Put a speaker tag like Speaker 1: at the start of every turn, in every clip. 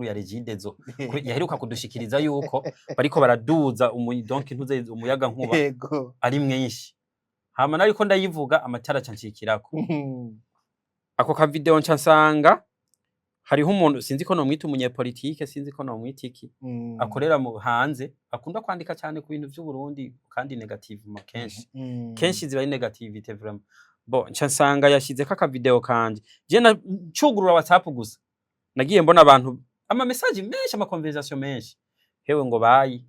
Speaker 1: inkuru ya Regideso yaheruka kudushikiriza yuko bariko baraduza donc ntuze umuyaga nkuba ari mwinshi. Hama nariko ndayivuga, amatara aca ncikirako. Ako ka video nca nsanga hariho umuntu, sinzi ko nomwita umunyepolitike, sinzi ko nomwita iki, akorera mu hanze, akunda kwandika cyane ku bintu vy'u Burundi kandi négativement kenshi. Kenshi ziba ari négativité vraiment. Bon, nca nsanga yashizeko aka video kanje. Je ncugurura WhatsApp gusa, nagiye mbona abantu ama message menshi, ama conversation menshi, hewe ngo bayi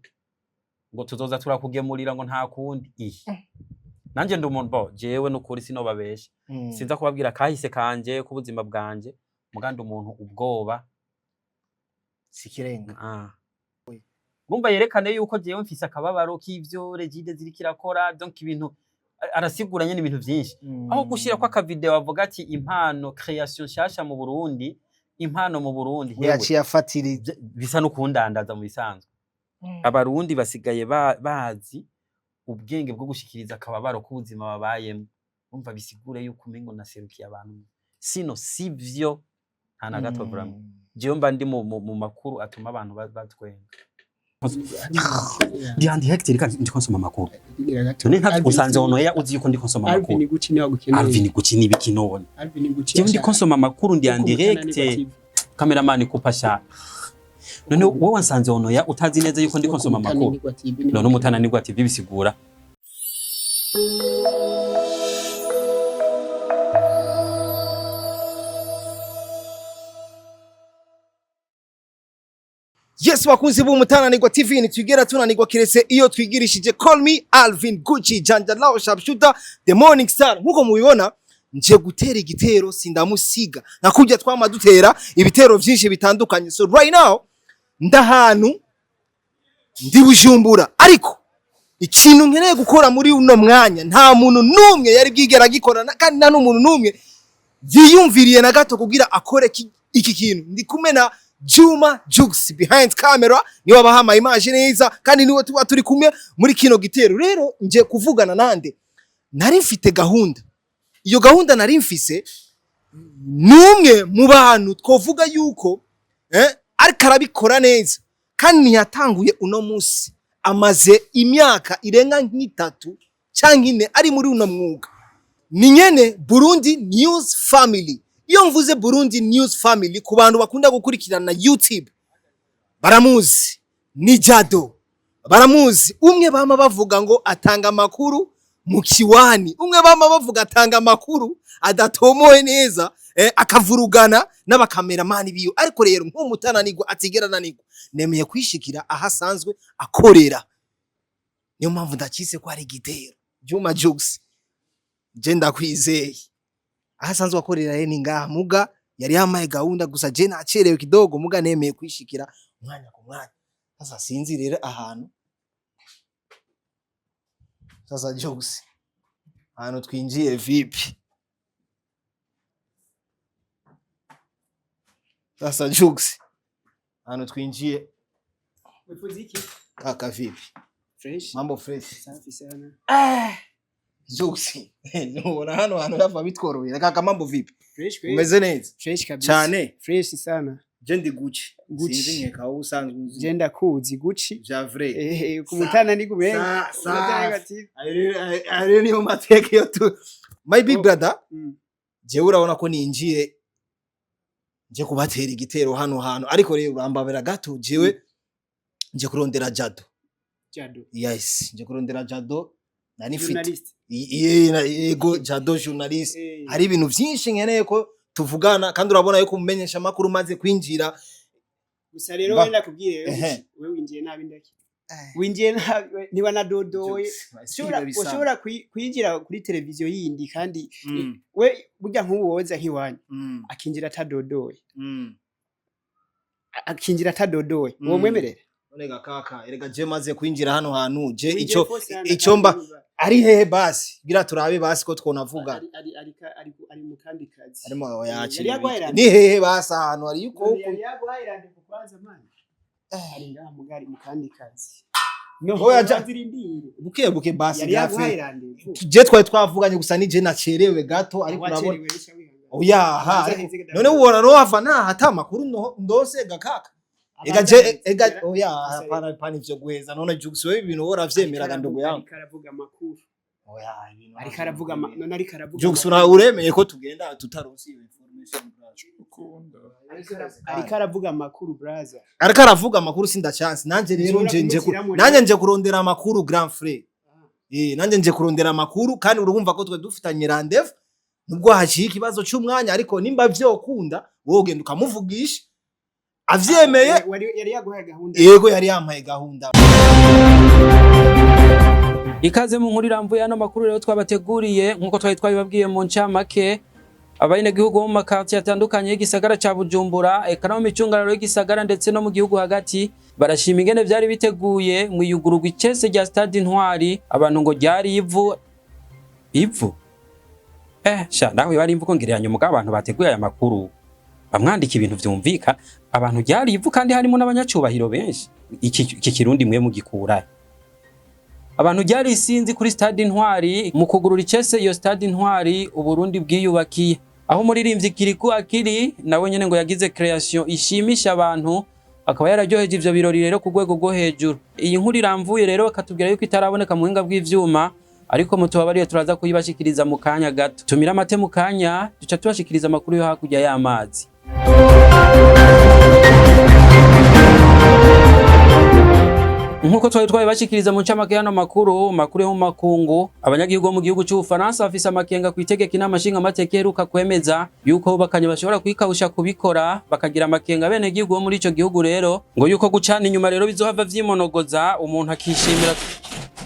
Speaker 1: ngo tuzoza turakugemurira, ngo nta kundi. Ihi nanje ndi umuntu, bo jewe nukuri sinobabesha, sinza kubabwira kahise kanje k'ubuzima bwanje, mugandi umuntu ubwoba
Speaker 2: Sikirenga.
Speaker 1: Ah. Urumva yerekane yuko jewe mfise akababaro k'ivyo Regideso iriko irakora, donc ibintu arasigura nyene ibintu vyinshi. Aho gushirako aka video avuga ati impano, création nshasha mu Burundi, impano mu Burundi, hewe,
Speaker 2: Yaciye afatiriza.
Speaker 1: Bisa no kundandaza mu bisanzwe. Abarundi basigaye bazi ubwenge bwo gushikiriza akababaro k'ubuzima babayemwo. Urumva bisigure yuko umengo naserukiye abantu. Sino sivyo nta na gato vraiment. Jewe mba ndi mu makuru atuma abantu batwenga. Ndi en direct, reka ndiko nsoma amakuru. None nta usanze onoya uzi yuko ndiko nsoma amakuru.
Speaker 3: Alvin Gucci niwe agukeneye.
Speaker 1: Alvin Gucci ni ibiki none?
Speaker 3: Alvin Gucci.
Speaker 1: Jewe ndiko nsoma amakuru, ndi en direct. Cameraman kupasha. None wowe wansanze onoya utazi neza yuko ndiko nsoma amakuru. None Umutananirwa TV bisigura
Speaker 2: Yes, bakunzi b'Umutananirwa TV, ntitwigera tunanirwa kiretse iyo twigirishije. Call me Alvin Gucci Janja Lao Sharpshooter, the morning star. Nkuko mubibona, nje gutera igitero, sindamusiga nakujya twama dutera ibitero vyinshi bitandukanye. So right now ndahantu ndi Bujumbura, ariko ikintu nkeneye gukora muri uno mwanya nta muntu n'umwe yari bwigera agikora, kandi nta n'umuntu n'umwe yiyumviriye na gato kugira akore iki kintu. Ndi kumwe na Juma Jux behind camera, niwe abaha image neza kandi niwe tuba turi kumwe muri kino gitero. Rero nje kuvugana nande? Nari mfite gahunda. Iyo gahunda nari mfise, numwe mu bantu twovuga yuko ariko arabikora neza kandi ntiyatanguye uno munsi, amaze imyaka irenga nk'itatu cyangwa ine ari muri uno mwuga. Ni nyene Burundi News Family. Iyo mvuze Burundi News Family, ku bantu bakunda gukurikirana YouTube baramuzi, ni Jado, baramuzi, umwe bama bavuga ngo atanga amakuru mu kiwani, umwe bama bavuga atanga amakuru adatomoye neza, akavurugana n'abakameramani biyo. Ariko rero nk'umutananirwa atigera ananirwa, nemeye kwishikira aho asanzwe akorera. Niyo mpamvu ndakise ko ari igitero. Juma Jux, je ndakwizeye, aho asanzwe akorera rero ni ngaha. Muga yari yamaye gahunda, gusa je nacerewe kidogo, muga nemeye kwishikira umwanya ku mwanya. Sasa sinzi rero ahantu, sasa Jux, ahantu twinjiye vipi? Sasa Jux, ahantu twinjiye kaka vipi?
Speaker 3: Fresh.
Speaker 2: Mambo fresh?
Speaker 3: Safi sana.
Speaker 2: Jux, ubona hano hantu yava bitworohera. Kaka, mambo vipi?
Speaker 3: Fresh kweli.
Speaker 2: Umeze neza?
Speaker 3: Fresh kabisa.
Speaker 2: Cyane.
Speaker 3: Fresh sana.
Speaker 2: Je ndi Gucci.
Speaker 3: Gucci.
Speaker 2: Sinzi nkeka wowe usanzwe uzi.
Speaker 3: Je ndakuzi Gucci.
Speaker 2: Vya vrai.
Speaker 3: Ku Mutananirwa.
Speaker 2: Sa ayo rero niyo mateka iyo tu my big
Speaker 3: Oh.
Speaker 2: brother. Jewe urabona ko ninjiye nje kubatera igitero hano hantu, ariko rero urambabera gato, jewe nje kurondera Jado.
Speaker 3: Jado.
Speaker 2: Yes, nje kurondera Jado, nari mfite
Speaker 3: Journalist.
Speaker 2: Yego, Jado journalist. Hari ibintu vyinshi nkeneye ko tuvugana, kandi urabona yuko umumenyesha makuru maze kwinjira.
Speaker 3: Gusa rero wenda kubwire wewe winjiye nabi, ndaki. Winjiye nabi, niba nadodoye. Ushobora kwinjira kuri televiziyo yindi kandi we burya nk'uwoza nk'iwanyu akinjira atadodoye, akinjira atadodoye, uwo mwemerera?
Speaker 2: None kaka, erega je maze kwinjira hano hantu je
Speaker 3: Winjiye
Speaker 2: ico
Speaker 3: fose hano
Speaker 2: ico mba
Speaker 3: kandi urumva
Speaker 2: ari hehe basi gira turabe basi ko twonavuga.
Speaker 3: Ari mu kandi kazi.
Speaker 2: Arimo
Speaker 3: Yari
Speaker 2: yakira.
Speaker 3: yaguhaye
Speaker 2: Ni hehe basi ahantu hari yuko?
Speaker 3: None yari yaguhaye rendez-vous kwanza man. Ari ngaha muga ari mu kandi kazi. No,
Speaker 2: Oya,
Speaker 3: zirindire.
Speaker 2: Buke buke basi.
Speaker 3: Yari yaguhaye
Speaker 2: Gafe
Speaker 3: rendez-vous.
Speaker 2: je twari twavuganye, gusa ni je nacerewe gato, ariko urabona.
Speaker 3: Wacerewe, risha wihangana.
Speaker 2: Oya ha.
Speaker 3: Hanze heze.
Speaker 2: None ubona no hava nta hata amakuru ndose gakaka. Ega je, ega oya, hapana hapana, ivyo guheza. None Jux, wewe ibintu wowe uravyemeraga, ndugu yangu?
Speaker 3: Ariko aravuga amakuru.
Speaker 2: Oya, ibintu
Speaker 3: Ariko aravuga none ariko aravuga
Speaker 2: Jux,
Speaker 3: amakuru.
Speaker 2: Uremeye ko tugenda tutaronse iyo information, brother?
Speaker 3: Ariko aravuga amakuru, brother.
Speaker 2: Ariko aravuga amakuru, sinda chance nanje rero.
Speaker 3: Nshobora
Speaker 2: Nje
Speaker 3: kumushyiramo.
Speaker 2: Nanje nje kurondera amakuru, grand frère. Nanje nje kurondera amakuru, kandi urumva ko twe dufitanye rendez-vous nubwo haciye ikibazo c'umwanya, ariko nimba vyokunda wowe ugenda ukamuvugisha avyemeye.
Speaker 3: Yari yaguhaye gahunda?
Speaker 2: Yego, yari yampaye gahunda.
Speaker 1: Ikaze mu nkuru irambuye. Ano makuru rero twabateguriye, nk'uko twari twabibabwiye mu ncamake, abenegihugu bo mu makartier atandukanye y'igisagara ca Bujumbura, eka no mu micungararo y'igisagara, ndetse no mu gihugu hagati, barashima ingene vyari biteguye mu iyugururwa icese rya Stade Intwari. Abantu ngo ryari ivu ivu. Sha nawe bari imvugo ngereranya, mugabo abantu bateguye aya makuru bamwandika ibintu vyumvika. Abantu ryari ivu, kandi harimo n'abanyacubahiro benshi. Iki kirundi mwe mugikura? Abantu ryari isinzi kuri Stade Intwari mu kugurura icese iyo Stade Intwari Uburundi bwiyubakiye, aho umuririmbyi Kirikou Akili nawe nyene ngo yagize création ishimisha abantu, akaba yararyoheje ivyo birori rero ku rwego rwo hejuru. Iyi nkuru iramvuye rero bakatubwira yuko itaraboneka mu buhinga bw'ivyuma, ariko mutubabariye turaza kuyibashikiriza mu kanya gato. Tumira amate, mu kanya duca tubashikiriza amakuru yo hakurya y'amazi. Nkuko twari twabibashikiriza mu ncamake y'ano makuru yo mu makungu, abanyagihugu bo mu gihugu c'Ubufaransa bafise amakenga ku itegeko inama nshingamateka iheruka kwemeza yuko bubakanye bashobora kwikawusha kubikora. Bakagira amakenga abenegihugu bo muri ico gihugu rero ngo yuko gucana inyuma rero bizohava vyimonogoza, umuntu akishimira.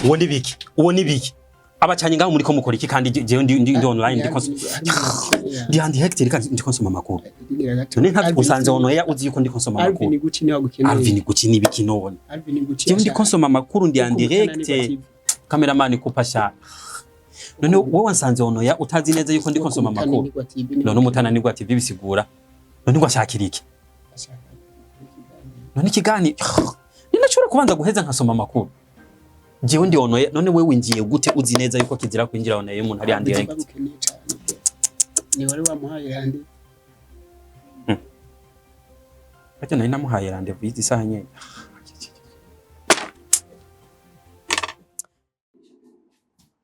Speaker 1: Uwo ni biki? Uwo ni biki? Abacanye ngaho muriko mukora iki? Kandi jewe ndi online, ndi en direct, reka ndiko nsoma amakuru. None ntabwo usanze on air, uzi yuko ndiko nsoma amakuru?
Speaker 3: Alvin Gucci niwe agukeneye.
Speaker 1: Alvin Gucci ni biki none?
Speaker 3: Alvin Gucci.
Speaker 1: Jewe ndiko nsoma amakuru, ndi en direct. Cameraman, kupasha. None wowe wansanze on air utazi neza yuko ndiko nsoma amakuru? None Umutananirwa TV bisigura none ngo ashakira iki? None ikigani ninashobora kubanza guheza nkasoma amakuru? Jewe ndi on air. None wewe winjiye gute uzi neza yuko kizira kwinjira on air umuntu ari en direct?
Speaker 3: Ni wari wamuhaye handi.
Speaker 1: Ati nari namuhaye rendez-vous y'izi saha nyene.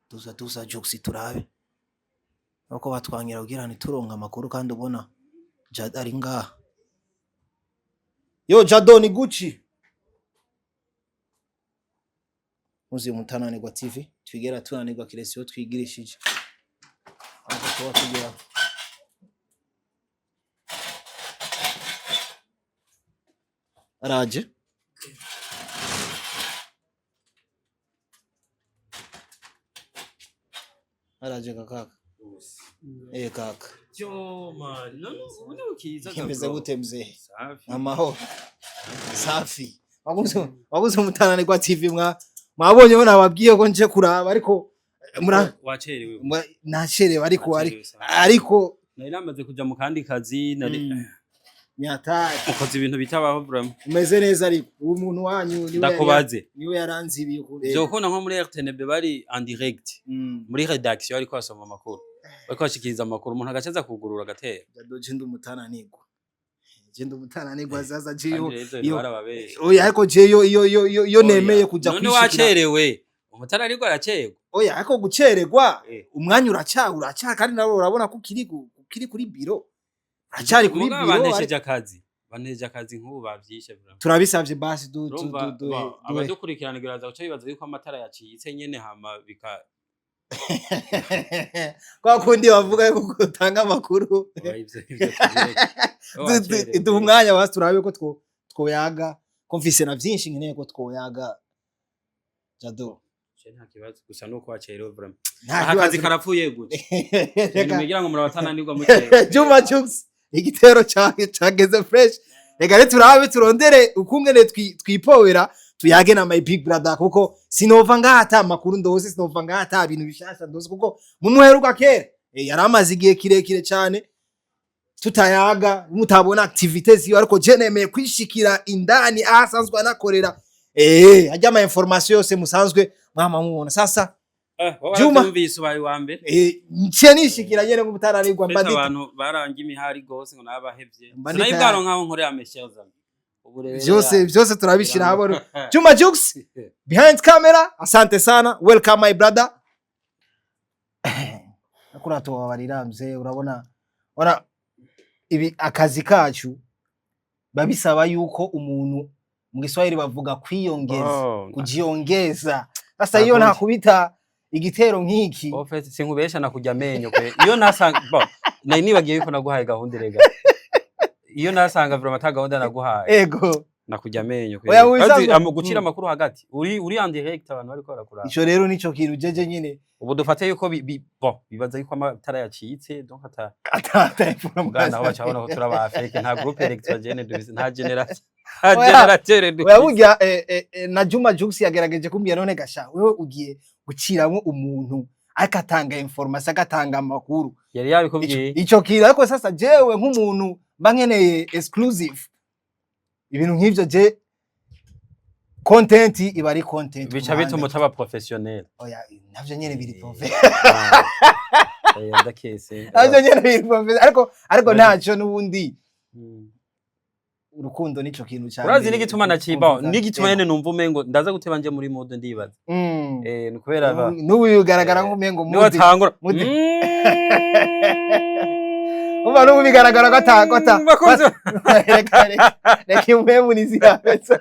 Speaker 2: Tuza tuza, Jux, turabe uko batwangira kugira ntituronke amakuru, kandi ubona Jado ari ngaha. Yo Jado, ni Gucci muzi Umutananirwa TV, twigera tunanirwa kiretse iyo twigirishije. Aho tuba tugera araje. Araje kakaka. Kaka.
Speaker 1: Yo man, none ubu ukiza?
Speaker 2: Kimeze gute mzee? Amahoro, safi. Waguze Umutananirwa TV, mwabonye ko nababwiye ko nje kuraba, ariko mura
Speaker 1: Wacerewe.
Speaker 2: Nacerewe ariko
Speaker 1: Wacerewe sana.
Speaker 2: Ariko
Speaker 1: Nari namaze kuja mu kandi kazi nari
Speaker 2: Nyatari.
Speaker 1: Ukoze ibintu bitabaho vraiment.
Speaker 2: Umeze neza, ariko uwo muntu wanyu niwe
Speaker 1: Ndakubaze.
Speaker 2: Niwe yaranzibiye ukuntu.
Speaker 1: Vyokunda nko muri RTNB bari en direct muri rédaction, ariko basoma amakuru, bariko bashikiriza amakuru, umuntu agaca aza kugurura agatera.
Speaker 2: Jado, je ndi umutananirwa, je ndi umutananirwa sasa jeyo.
Speaker 1: Kandi rero ivyo bintu barababeshe.
Speaker 2: Oya, ariko jeyo iyo nemeye kuja
Speaker 1: None
Speaker 2: kwishikira.
Speaker 1: wacerewe, umutara ariko aracerwa.
Speaker 2: Oya, ariko gucererwa umwanya uraca, kandi nawe urabona ko ukiri kuri biro, uracyari kuri
Speaker 1: Mugabo
Speaker 2: biro.
Speaker 1: banesheje akazi, banesheje akazi nk'ubu bavyishe vraiment.
Speaker 2: Turabisavye basi du du
Speaker 1: Urumva
Speaker 2: du duhe duhe.
Speaker 1: abadukurikirana baraza guca bibaza yuko amatara yacitse nyene, hama bika
Speaker 2: Kwa kundi bavuga yuko utanga amakuru.
Speaker 1: Oya, ivyo tubireke. Wacerewe.
Speaker 2: Duhe umwanya basi turabe ko twoyaga, ko mfise na vyinshi nkeneye ko twoyaga, Jado.
Speaker 1: Je nta kibazo, gusa nuko wacerewe vraiment.
Speaker 2: Nta
Speaker 1: Aha akazi
Speaker 2: kibazo.
Speaker 1: karapfuye gutya. Ibintu
Speaker 2: Reka.
Speaker 1: mugira ngo murabatananirwa mucerewe.
Speaker 2: Juma Jux, igitero cageze fresh. Reka rero turabe turondere ukungene twipowera tuyage na my big brother, kuko sinova ngaha ata makuru ndose, sinova ngaha ata bintu bishasha ndose, kuko mumuheruka kera. Yari amaze igihe kirekire cyane tutayaga, mutabona activités ziwe, ariko je nemeye kwishikira indani aho asanzwe anakorera, ajya ama information yose musanzwe mwama mubona sasa.
Speaker 1: Wowe
Speaker 2: Juma.
Speaker 1: waravyumvise, ubaye uwa mbere.
Speaker 2: Nciye nishikira nyene nk'umutananirwa.
Speaker 1: Mbese
Speaker 2: Mbadita
Speaker 1: abantu baranga imihari gose ngo nabahevye.
Speaker 2: Mba
Speaker 1: Sinari
Speaker 2: ndita-
Speaker 1: bwaronka aho nkorera, mes chers amis. Ubu rero
Speaker 2: Vyose vyose turabishira habona. Juma Jux behind camera, asante sana, welcome my brother. Nakura tubabarira mzee, urabona ora ibi akazi kacu babisaba yuko umuntu, mu Giswahili bavuga kwiyongeza,
Speaker 1: Oh,
Speaker 2: kujiongeza. Sasa iyo
Speaker 1: Nakundi.
Speaker 2: ntakubita igitero nk'iki.
Speaker 1: Au fait, sinkubesha, nakujya amenyo kwe iyo nasanga bon, nari nibagiye yuko naguhaye gahunda. Erega iyo nasanga vraiment ata gahunda naguhaye, nakujya amenyo kwe.
Speaker 2: Oya, mu
Speaker 1: Kandi gucira amakuru hagati uri en direct, abantu bariko barakuraba.
Speaker 2: Ico rero nico kintu jeje nyine.
Speaker 1: Ubu dufate yuko bon, bibaza yuko amatara yacitse, donc ata
Speaker 2: ata
Speaker 1: mugana aho baca babona ko turi aba fake. Nta groupe électrogène dufise, nta générateur, nta
Speaker 2: Oya.
Speaker 1: générateur
Speaker 2: Oya,
Speaker 1: dufise.
Speaker 2: Burya na Juma Jux yagerageje kumbwira: "None gasha wewe ugiye guciramo umuntu agatanga information, agatanga amakuru."
Speaker 1: Yari yabikubwiye.
Speaker 2: Ico kintu ariko sasa jewe nk'umuntu mba nkeneye exclusive, ibintu nk'ivyo, je content iba ari content ku
Speaker 1: Bica
Speaker 2: ruhande.
Speaker 1: bituma utaba professionnel.
Speaker 2: Oya, navyo nyene biri profe.
Speaker 1: Ah, oya, ndakese.
Speaker 2: Navyo nyene biri profe, ariko
Speaker 1: Urazi-
Speaker 2: ntaco n'ubundi urukundo nico kintu cyane.
Speaker 1: Urazi n'igituma naciba, n'igituma nyene numva umengo ndaza guteba nje muri mode, ndibaza ni kubera
Speaker 2: N'ubu bigaragara nk'umengo
Speaker 1: niwe
Speaker 2: mudi
Speaker 1: atangura.
Speaker 2: Umva, n'ubu bigaragara ko ata
Speaker 1: Bakunze
Speaker 2: reka reka reka, impwemu ntizirabeza.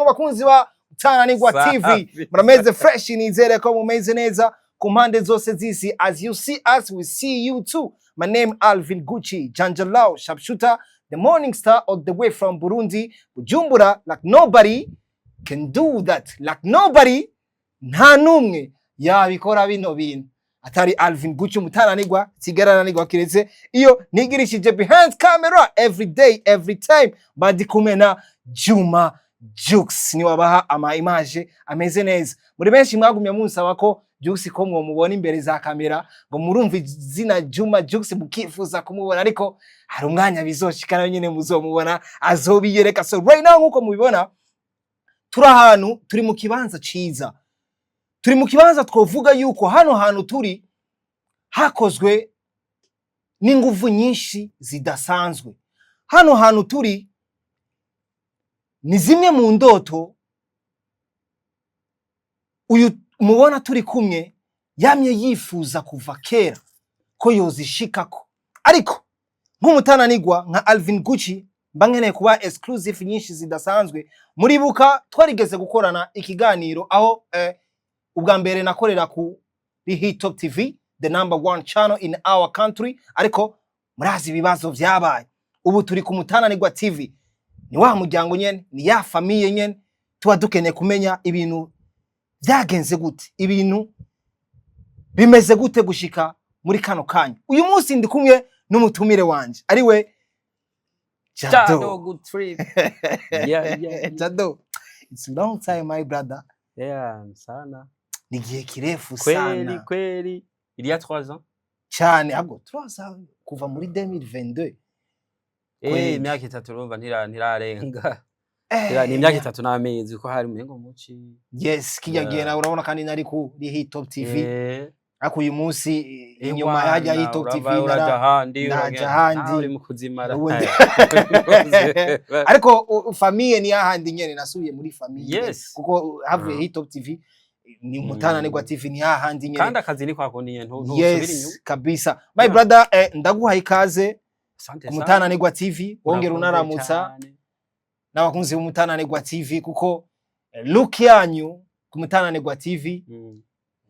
Speaker 2: Bakunzi ba Tananirwa TV,
Speaker 1: Safi.
Speaker 2: murameze fresh, nizere ko mumeze neza ku mpande zose z'isi. As you see us, we see you too. My name Alvin Gucci Janjalao, sharpshooter, the morning star, all the way from Burundi, Bujumbura. Like nobody can do that, like nobody, nta numwe yabikora bino bintu atari Alvin Gucci. Umutananirwa sigarananirwa kiretse iyo nigirishije. Behind camera every day, every time, bandi kumwe na Juma Jux, ni wabaha ama image ameze neza. Muri benshi mwagumye munsaba ko Jux ko mwomubona imbere za kamera, ngo murumva izina Juma Jux mukifuza kumubona, ariko hari umwanya bizoshika nayo nyene muzomubona, azobiyereka. So right now, nkuko mubibona, turi ahantu, turi mu kibanza ciza, turi mu kibanza twovuga yuko hano hantu turi hakozwe n'inguvu nyinshi zidasanzwe. Hano hantu turi ni zimwe mu ndoto uyu mubona turi kumwe yamye yifuza kuva kera ko yozishikako, ariko nk'umutananigwa nka Alvin Gucci mba nkeneye kuba exclusive nyinshi zidasanzwe. Muribuka twarigeze gukorana ikiganiro aho ubwa mbere nakorera ku Hit Top TV, the number one channel in our country, ariko murazi ibibazo vyabaye. Ubu turi ku Mutananirwa TV, ni wa muryango nyene, ni ya famille nyene. Tuba dukeneye kumenya ibintu byagenze gute, ibintu bimeze gute gushika muri kano kanya. Uyu munsi ndi kumwe n'umutumire wanje ariwe
Speaker 1: Jado
Speaker 2: Jado.
Speaker 1: Good Trip. Yeah.
Speaker 2: Jado, it's long time, my brother.
Speaker 1: Yeah, sana.
Speaker 2: Ni igihe kirefu
Speaker 1: Kweli
Speaker 2: sana.
Speaker 1: kweli. Il y a 3 ans.
Speaker 2: Cyane, ahubwo turaza kuva muri 2022. Kweli.
Speaker 1: Imyaka 3, urumva ntirarenga. Ni imyaka 3 n'amezi ko hari umengo muci.
Speaker 2: Yes, kijya gihe nawe urabona kandi nari kuri Hit Top TV, ariko uyu munsi inyuma hajya Hit Top TV
Speaker 1: uraja ahandi,
Speaker 2: ndaja
Speaker 1: uragenda.
Speaker 2: ahandi.
Speaker 1: Nawe uri mu kuzimara.
Speaker 2: Ariko famille ni hahandi nyene, nasubiye muri famille kuko havuye Hit Top TV ni Umutananirwa TV, ni hahandi nyene.
Speaker 1: Kandi akazi ni kwa kundi nyene, ntusubira inyuma.
Speaker 2: Yes, kabisa, my brother, ndaguhaye ikaze
Speaker 1: Asante
Speaker 2: ku
Speaker 1: sana.
Speaker 2: Mutananirwa TV, wongera
Speaker 1: Urakoze
Speaker 2: unaramutsa
Speaker 1: cyane.
Speaker 2: n'abakunzi b'Umutananirwa TV, kuko look yanyu ku Mutananirwa TV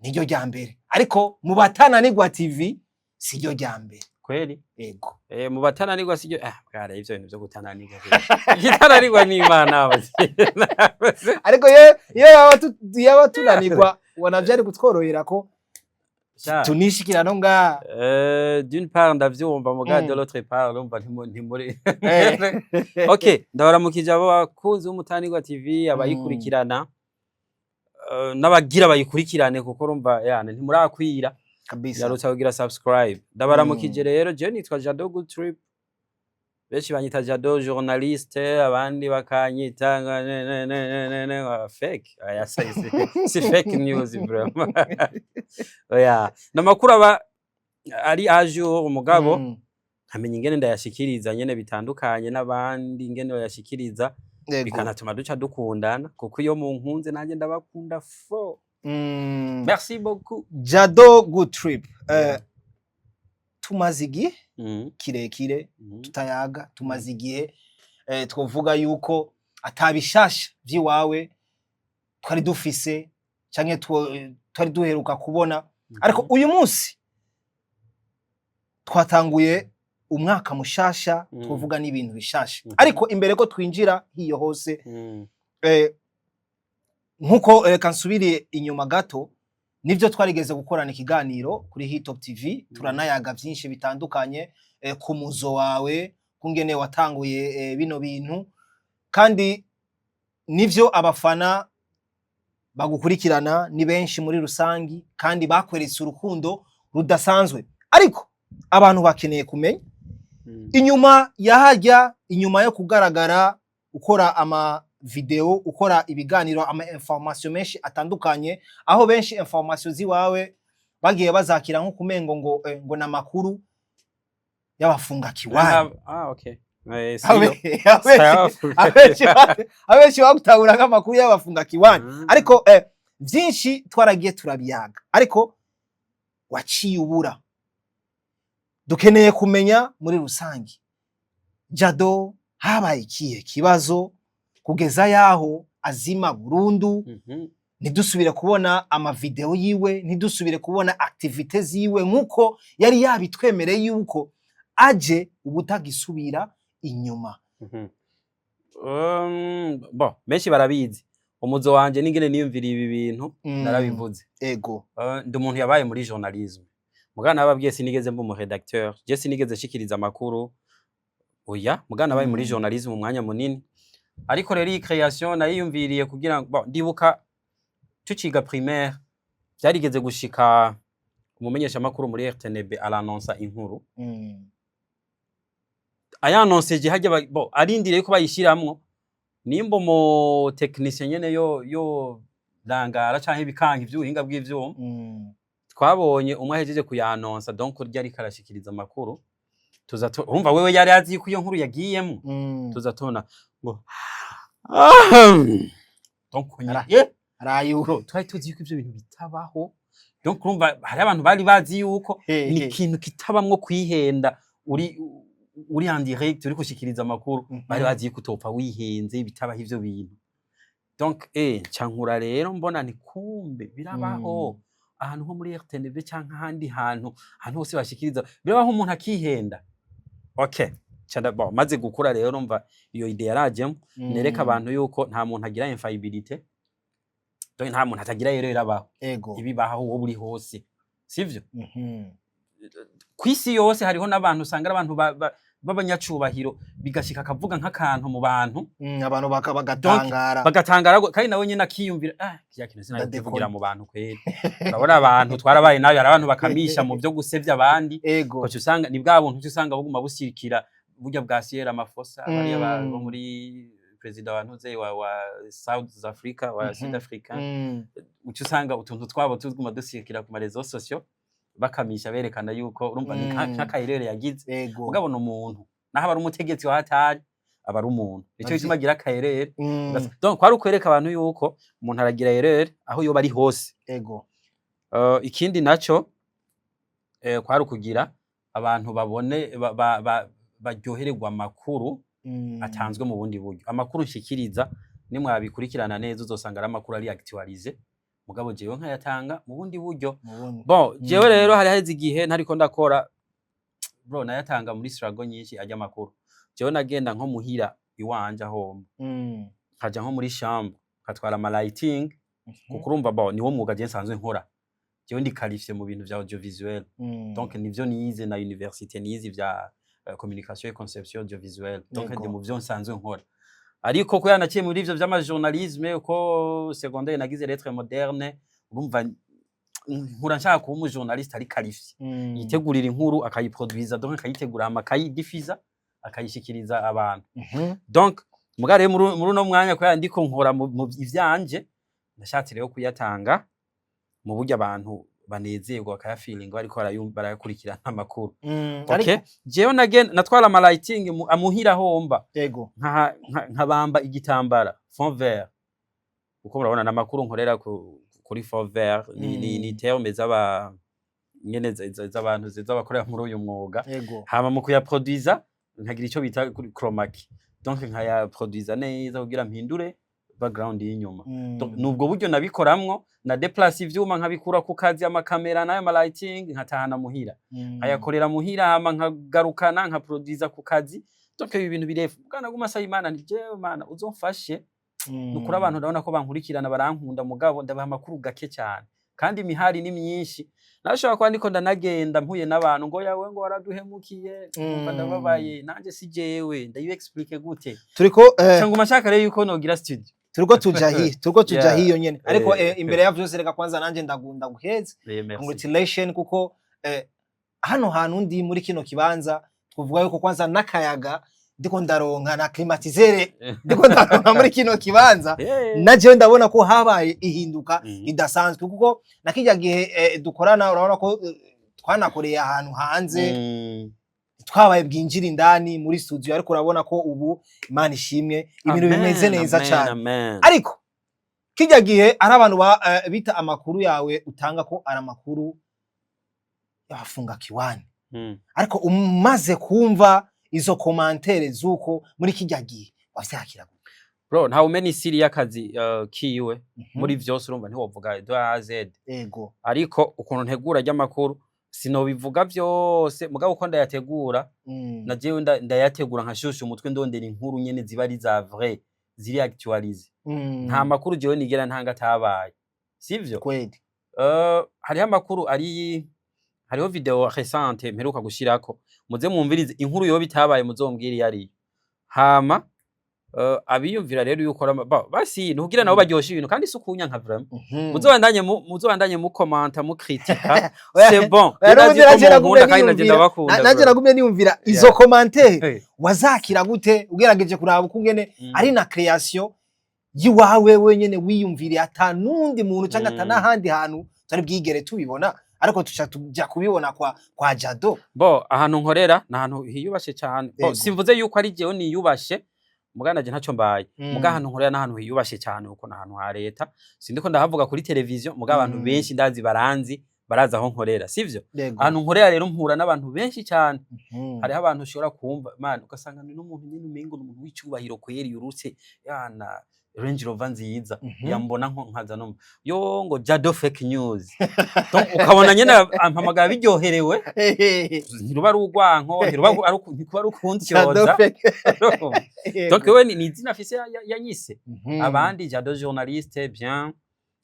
Speaker 2: niryo rya mbere, ariko mu Batananirwa TV siryo rya mbere.
Speaker 1: Kweli.
Speaker 2: Ego.
Speaker 1: Mu batananirwa siryo, bwara ivyo bintu vyo gutananirwa. Igitananirwa ni Imana.
Speaker 2: Ariko ye iyo yaba tunanirwa ubona vyari kutworohera ko tunishikira no ngaha.
Speaker 1: D'une part ndavyumva, muga de l'autre part urumva ntimuri. Okay, ndabaramukije abo bakunzi b'Umutananirwa TV, abayikurikirana n'abagira bayikurikirane, kuko urumva yana ntimurakwira. Yarutsa kugira subscribe. Ndabaramukije rero, je nitwa Jado Good Trip. Benshi banyita Jado journaliste, abandi bakanyita nga ne ne ne ne ne ne fake. Aya si fake news vraiment. Oya, namakuru aba ari à jour, mugabo. Nkamenya ingene ndayashikiriza nyene bitandukanye n'abandi ingene bayashikiriza, bikanatuma duca dukundana, kuko iyo munkunze nanjye ndabakunda fo. Merci beaucoup.
Speaker 2: Jado Good Trip, tumaze igihe kirekire tutayaga, tumaze igihe twovuga yuko atabishasha vy'iwawe twari dufise canke twari duheruka kubona, ariko uyu munsi twatanguye umwaka mushasha, twovuga n'ibintu bishasha. Ariko imbere ko twinjira hiyo hose, nkuko reka nsubire inyuma gato, nivyo twarigeze gukorana ikiganiro kuri Hitop TV, turanayaga vyinshi bitandukanye ku muzo wawe, kungene watanguye bino bintu, kandi nivyo abafana bagukurikirana ni benshi muri rusangi kandi bakweretse urukundo rudasanzwe, ariko abantu bakeneye kumenya inyuma ya harya, inyuma yo kugaragara ukora ama video, ukora ibiganiro, ama information menshi atandukanye, aho benshi information ziwawe bagiye bazakira nko kumengo ngo na makuru y'abafunga kiwani.
Speaker 1: Ah, okay. Siyo.
Speaker 2: Abenshi bagutahura nk'amakuru y'abafunga kiwani, ariko vyinshi twaragiye turabiyaga, ariko waciye ubura. Dukeneye kumenya muri rusange, Jado habaye ikihe kibazo kugeza yaho azima burundu, ntidusubire kubona amavideo yiwe, ntidusubire kubona activités ziwe nk'uko yari yabitwemereye yuko aje ubutagisubira inyuma?
Speaker 1: Bon, benshi barabizi umuzo wanje n'ingene niyumviriye ibi bintu. Narabivuze. Ndi umuntu yabaye muri journalisme, mugana nababwiye sinigeze mba umu rédacteur, je sinigeze nshikiriza amakuru, oya, mugana nabaye muri journalisme umwanya munini. Ariko rero iyi création nayiyumviriye kugira ngo, bon, ndibuka tuciga primaire byarigeze gushika umumenyeshamakuru muri RTNB aranonsa inkuru, ayanonseje hajya bo arindiriye ko bayishiramwo, nimba umu technicien nyene yo rangara canke ibikanka ivy'ubuhinga bw'ivyuma, twabonye umwe ahejeje kuyanonsa, donc rya ariko arashikiriza amakuru, tuza urumva wewe yari azi ko iyo nkuru yagiyemwo, tuza tubona ngo donc
Speaker 2: Arayu.
Speaker 1: Bro, twari tuzi yuko ivyo bintu bitabaho. Donc urumva hari abantu bari bazi yuko ni ikintu kitabamwo kwihenda, uri en direct uri gushikiriza amakuru, bari bazi yuko utopfa wihenze, bitabaho ivyo bintu. Donc nca rero mbona ni kumbe birabaho ahantu nko muri RTNB canke ahandi hantu, ahantu hose bashikiriza birabaho umuntu akihenda. Okay, bon, maze gukura rero mva iyo idée yarajemo, nereka abantu yuko nta muntu agira infaillibilité, donc nta muntu atagira rero irabaho, ibibaho wowe uri hose, sivyo? Kw'isi yose hariho n'abantu usanga ari abantu b'abanyacubahiro, bigashika akavuga nk'akantu mu bantu,
Speaker 2: Abantu bagatangara.
Speaker 1: Bagatangara kandi nawe nyene akiyumvira: "Ah, kirya kintu sinari
Speaker 2: Ndadekona.
Speaker 1: kukivugira mu bantu kweri." Urabona abantu twarabaye nabi, hari abantu bakamisha mu vyo gusevya abandi, ugaca usanga ni bwa buntu uca usanga buguma busirikira burya bwa Cyril Ramaphosa, bariya bo muri perezida wa ntuze wa South Africa, wa Sud Africa, uca usanga utuntu twabo tuguma dusirikira ku ma réseaux sociaux, bakamisha berekana yuko urumva ni nk'akayerere yagize. Mugabo ni umuntu, naho aba ari umutegetsi wa hatari, aba ari umuntu, nico gituma agira akayerere. Donc kwari ukwereka abantu yuko umuntu aragira erreur aho yoba ari hose. Ikindi naco kwari ukugira abantu babone baryohererwa amakuru atanzwe mu bundi buryo. Amakuru nshikiriza, nimwabikurikirana neza, uzosanga ari amakuru ari actualisé, mugabo jewe nkayatanga mu bundi buryo.
Speaker 2: Mu bundi.
Speaker 1: Bon, jewe rero hari haheze igihe ntariko ndakora, bro, nayatanga muri struggle nyinshi arya amakuru. Jewe nagenda nko muhira iwanje aho mba, nkaja nko muri chambre nkatwara ama lighting, kuko urumva, bon, niwo mwuga je nsanzwe nkora. Jewe ndi qualifié mu bintu vya audiovisuel, donc nivyo nize na université, nize vya communication et conception audiovisuelle, donc ndi mu vyo nsanzwe nkora. Ariko kubera naciye muri ivyo vy'amajournalisme, uko secondaire nagize lettres modernes, urumva nkura nshaka kuba umujournaliste ari qualifié, yitegurira inkuru, akayiproduiza, donc akayitegura, hama akayidifiza, akayishikiriza abantu. Donc muga rero muri uno mwanya, kubera ndiko nkora mu ivyanje, nashatse rero kuyatanga mu buryo abantu Banezerwa, bakayafilinga, bariko barayakurikirana amakuru.
Speaker 2: Ariko
Speaker 1: Okay, jewe nagenda natwara ama lighting amuhira homba, nkabamba igitambara fond vert, kuko murabona n'amakuru nkorera kuri fond vert, ni terme z'aba nyene z'abantu z'abakorera muri uyu mwuga. Hama mu kuyaproduiza nkagira ico bita kuri chroma key, donc nkayaproduiza neza kugira mpindure background y'inyuma. Donc, nubwo buryo nabikoramwo, na déplace ivyuma nkabikura ku kazi, amakamera n'ayo ma lighting, nkatahana muhira, nkayakorera muhira, hama nkagarukana nkaproduiza ku kazi. Donc ibi bintu birefu bwana guma asaba Imana nti: "Jewe Mana uzomfashe." Nukuri abantu ndabona ko bankurikirana, barankunda, mugabo ndabaha amakuru gake cyane kandi imihari ni myinshi. Nashobora kuba ndiko ndanagenda mpuye n'abantu ngo: "Yawe," ngo: "waraduhemukiye." Numva ndababaye nanje, si jewe ndayu explique gute?
Speaker 2: Turiko
Speaker 1: Cyangwa mashaka rero yuko nogira studio.
Speaker 2: Turiko tuja hiyo nyene, ariko imbere ya vyose reka kwanza nanje ndagunda guheze.
Speaker 1: Merci.
Speaker 2: Congratulation, kuko hano hantu ndi muri kino kibanza, twavuga yuko kwanza n'akayaga ndiko ndaronka na climatiseur ndiko ndaronka muri kino kibanza, na jewe ndabona ko habaye ihinduka ridasanzwe, kuko na kijya gihe dukorana, urabona ko twanakoreye ahantu hanze, twabaye bwinjira indani muri studio, ariko urabona ko ubu Imana ishimwe, ibintu bimeze neza cyane.
Speaker 1: Amen.
Speaker 2: Ariko kijya gihe ari abantu bita amakuru yawe utanga ko ari amakuru y'abafunga kiwani, ariko umaze kumva izo commentaires z'uko muri kijya gihe, wavyakira gute?
Speaker 1: Bro, ntawe umena isiri y'akazi kiwe muri vyose. Urumva ntiwovuga de A à Z. Ariko ukuntu ntegura ry'amakuru sinobivuga vyose, mugabo uko ndayategura, na jewe ndayategura nkashusha umutwe, ndondera inkuru nyene ziba ari za vrai, ziri actualisées. Nta makuru jewe nigera ntanga atabaye, sivyo?
Speaker 2: Kweli.
Speaker 1: Hariho amakuru ari, hariho video récente mperuka gushirako, muze mwumvirize inkuru yoba itabaye, muzombwire iyo ariyo. Hama abiyumvira rero yuko basi nukugira nabo baryoshe ibintu, kandi si ukunyanka vraiment. Muzobandanye mukomanta, mukritika,
Speaker 2: Oya,
Speaker 1: c'est bon.
Speaker 2: oya,
Speaker 1: Ndazi
Speaker 2: n'ubundi
Speaker 1: ko
Speaker 2: naje
Speaker 1: munkunda
Speaker 2: nagumye
Speaker 1: kandi naje
Speaker 2: niyumvira
Speaker 1: ndabakunda,
Speaker 2: nanje
Speaker 1: bro.
Speaker 2: nagumye niyumvira izo commentaire wazakira gute, ugerageje kuraba ukungene ari na création yiwawe wenyene wiyumviriye, ata nundi muntu canke ata n'ahandi hantu tutari bwigere tubibona, ariko tuca tuja kubibona kwa Jado?
Speaker 1: Bo, ahantu nkorera ni ahantu hiyubashe cyane. Bo, simvuze yuko ari jewe niyubashe, muga naje ntaco mbaye. Muga ahantu nkorera ni ahantu hiyubashe cyane, kuko ni ahantu ha leta. Sindiko ndahavuga kuri televiziyo, muga abantu benshi ndazi baranzi, barazi aho nkorera, sivyo?
Speaker 2: Yego.
Speaker 1: Ahantu nkorera rero mpura n'abantu benshi cyane. Hariho abantu ushobora kumva, man, ugasanga ni n'umuntu nyene umengo ni umuntu w'icubahiro kweri, yurutse yana Range Rover nziza, yambona nko nkaza no yo ngo: "Jado fake news." Donc ukabona nyene ampamagara biryoherewe, ntiruba ari urwanko, ntiruba ari ntikuba ari
Speaker 2: Jado
Speaker 1: ukuntyoza.
Speaker 2: fake.
Speaker 1: Donc wewe ni izina afise yanyise. Abandi Jado journaliste, bien,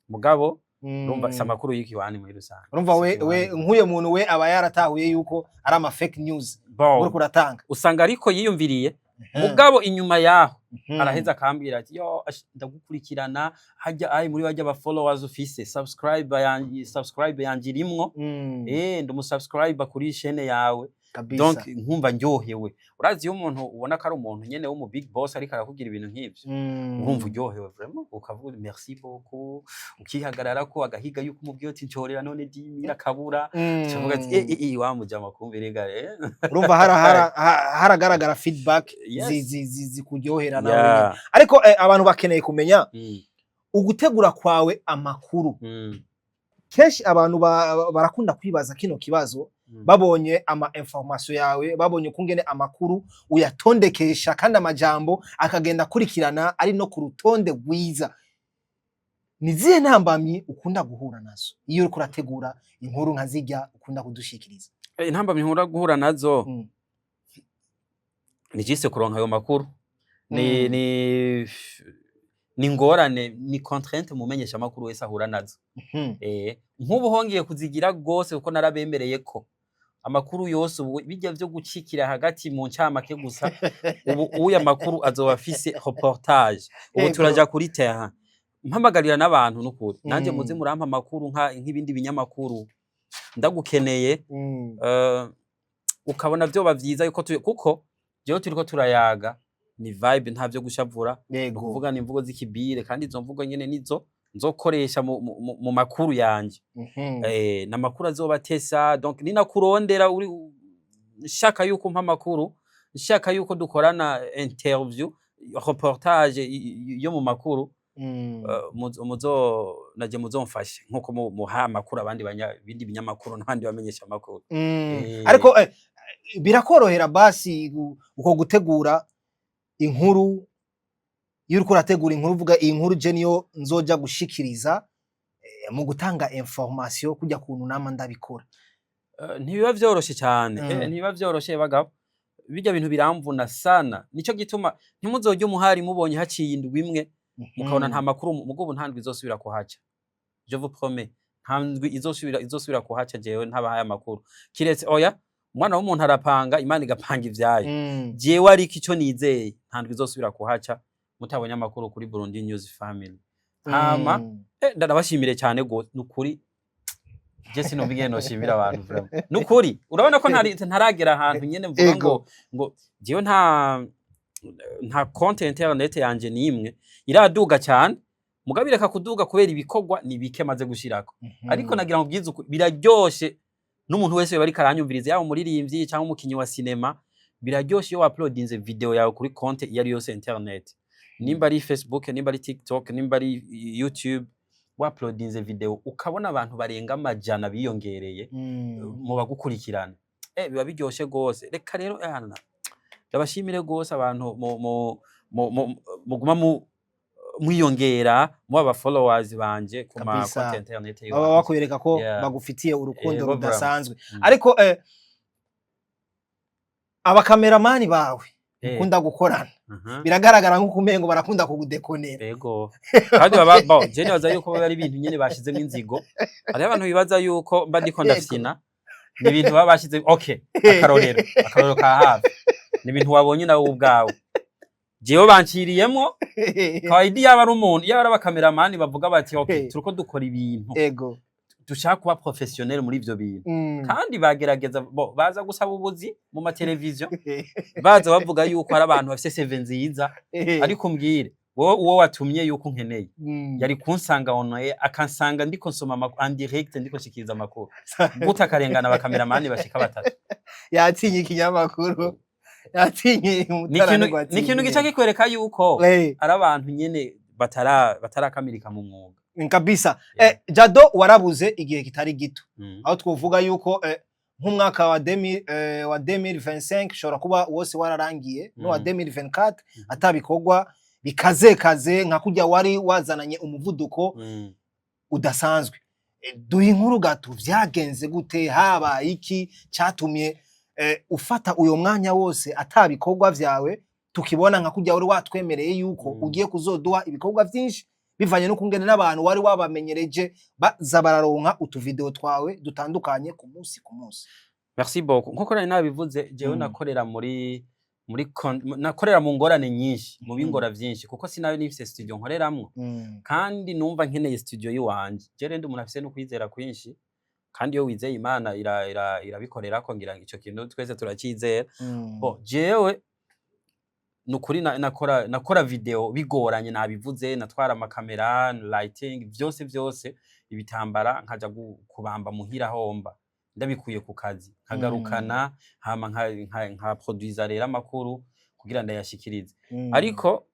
Speaker 1: mugabo urumva si amakuru y'ikiwani muri rusange.
Speaker 2: Urumva
Speaker 1: Si
Speaker 2: we
Speaker 1: ikiwani.
Speaker 2: Nk'uyo muntu we aba yaratahuye yuko ari ama fake news
Speaker 1: Bon,
Speaker 2: uriko uratanga.
Speaker 1: Usanga ariko yiyumviriye, mugabo inyuma yaho araheza akambwira ati: "Yo ndagukurikirana hajya ai muri bajya aba followers ufise, subscribe yanjye, subscribe yanje irimwo, ndi umusubscriber kuri chaîne yawe." Donc nkumva ndyohewe. Urazi iyo umuntu ubona ko ari umuntu nyene wo mu big boss ariko arakubwira ibintu nk'ivyo, urumva uryohewe vraiment, ukavuga uti: "Merci beaucoup", ukihagarara ko agahiga yuko umubwiye uti: "Ncorera none 10 000", akabura. Ukavuga ati: "Eh, wa mujama kumbe rega."
Speaker 2: Urumva haragaragara feedback zikuryohera nawe nyene. Ariko abantu bakeneye kumenya ugutegura kwawe amakuru. Kenshi abantu barakunda kwibaza kino kibazo, babonye ama information yawe, babonye ukungene amakuru uyatondekesha kandi amajambo akagenda akurikirana ari no ku rutonde rwiza. Ni zihe ntambamyi ukunda guhura nazo iyo uriko urategura inkuru nka zirya ukunda kudushikiriza?
Speaker 1: Intambamyi nkunda guhura nazo ni jise kuronka ayo makuru, ni ni ingorane, ni contrainte mu menyesha makuru wese ahura nazo. Nk'ubu hongeye kuzigira gose, kuko narabemereye ko amakuru yose ubu bijya vyo gucikira hagati mu ncamake gusa, ubu uya makuru azoba afise reportage. Ubu turaja kuri terrain, mpamagarira n'abantu n'ukuri nanje muze murampa amakuru nk'ibindi binyamakuru, ndagukeneye. Ukabona vyoba vyiza yuko kuko jewe turiko turayaga ni vibe, nta vyo gushavura, ukuvuga ni imvugo z'ikibire, kandi izo mvugo nyene nizo. Nzokoresha mu makuru yanje. N'amakuru azobatesa. Donc ninakurondera uri nshaka yuko umpa amakuru, nshaka yuko dukorana interview, reportage yo mu makuru, muzo naje muzomfashe nkuko muha amakuru abandi bindi binyamakuru n'abandi bamenyesha amakuru.
Speaker 2: Ariko birakorohera basi uko gutegura inkuru? Iyo uriko urategura inkuru, uvuga iyi nkuru je niyo nzoja gushikiriza mu gutanga information kujya kuntu nama ndabikora?
Speaker 1: Ntibiba vyoroshe cyane. Ntibiba vyoroshe bagabo, bijya bintu biramvuna sana. Nico gituma ntimuzorya umuhari mubonye haciye indwi imwe mukabona nta makuru. Mugo nta ndwi izosubira kuhaca, je vous promets, nta ndwi izosubira kuhaca jewe ntabahaye amakuru, kiretse oya, umwana w'umuntu arapanga, Imana igapanga ivyayo. Jewe ariko ico nizeye, nta ndwi izosubira kuhaca mutabonye amakuru kuri Burundi News Family. Hama ndanabashimire cyane gose, nukuri je sinumva ingene noshimira abantu vraiment. Nukuri urabona ko ntaragera ahantu nyene mvuga ngo jewe nta compte internet yanje nimwe iraduga cyane, mugabo ireka kuduga kubera ibikorwa ni bike maze gushirako. Ariko nagira ngo bwize ukuri, biraryoshe n'umuntu wese yoba ariko aranyumviriza, yaba umuririmbyi cyangwa umukinyi wa sinema, biraryoshe iyo wauploadinze video yawe kuri compte iyo ari yose internet, nimba ari Facebook, nimba ari TikTok, nimba ari YouTube, wauploadinze video ukabona abantu barenga amajana biyongereye mu bagukurikirana, biba biryoshe gose. Reka rero ana ndabashimire gose abantu mu muguma mu mwiyongera muba aba followers banje ku ma
Speaker 2: Kabisa.
Speaker 1: compte internet
Speaker 2: Baba
Speaker 1: yiwanje.
Speaker 2: bakwereka ko bagufitiye urukundo
Speaker 1: Yego, vraiment.
Speaker 2: rudasanzwe. Ariko abakameramani bawe ukunda gukorana, biragaragara nk'uko umengo barakunda kugudekonera.
Speaker 1: Ego, kandi baba bo je nibaza yuko baba ari ibintu nyene bashizemo inzigo. Hariho abantu bibaza yuko mba ndiko ndafyina, ni ibintu baba bashize. Okay, akarorero ka hafi ni ibintu wabonye nawe ubwawe. Jewe banciriyemwo kawaidi, yaba ari umuntu, yaba ari abakameramani bavuga bati: "Okay, turiko dukora ibintu, dushaka kuba professionnel muri ivyo bintu." Kandi bagerageza bo baza gusaba ubuzi mu mateleviziyo, baza bavuga yuko hari abantu bafise CV nziza. Ariko mbwire wowe, uwo watumye yuko nkeneye yari kunsanga on air, akansanga ndiko nsoma en direct, ndiko nshikiriza amakuru, gute akarengana abakameramani bashika batatu?
Speaker 2: Yatinye ikinyamakuru, yatinye.
Speaker 1: Ni ikintu gica kikwereka yuko ari abantu nyene batarakamirika mu mwuga.
Speaker 2: Kabisa. Jado, warabuze igihe kitari gito, aho twovuga yuko nk'umwaka wa 2025 ushobora kuba wose wararangiye no wa 2024 atabikorwa bikazekaze nka kurya wari wazananye umuvuduko udasanzwe. Duha inkuru gato, vyagenze gute? Habaye iki cyatumye ufata uyo mwanya wose atabikorwa vyawe tukibona, nka kurya wari watwemereye yuko ugiye kuzoduha ibikorwa vyinshi, bivanye no kungene n'abantu wari wabamenyereje baza bararonka utuvideo twawe dutandukanye ku munsi ku munsi?
Speaker 1: Merci beaucoup. Nkuko nari nabivuze, jewe nakorera muri nakorera mu ngorane nyinshi, mu bingora vyinshi, kuko sinayo nifise studio nkoreramwo, kandi numva nkeneye studio yiwanje. Je rero ndi umuntu afise no kwizera kwinshi, kandi iyo wizeye Imana irabikorerako. Ngira ico kintu twese turacizera. Bon, jewe nukuri nakora video bigoranye, nabivuze, natwara amakamera, lighting, vyose vyose, ibitambara, nkaja kubamba muhira homba ndabikuye ku kazi, nkagarukana, hama nka produisa rero amakuru kugira ndayashikirize. Ariko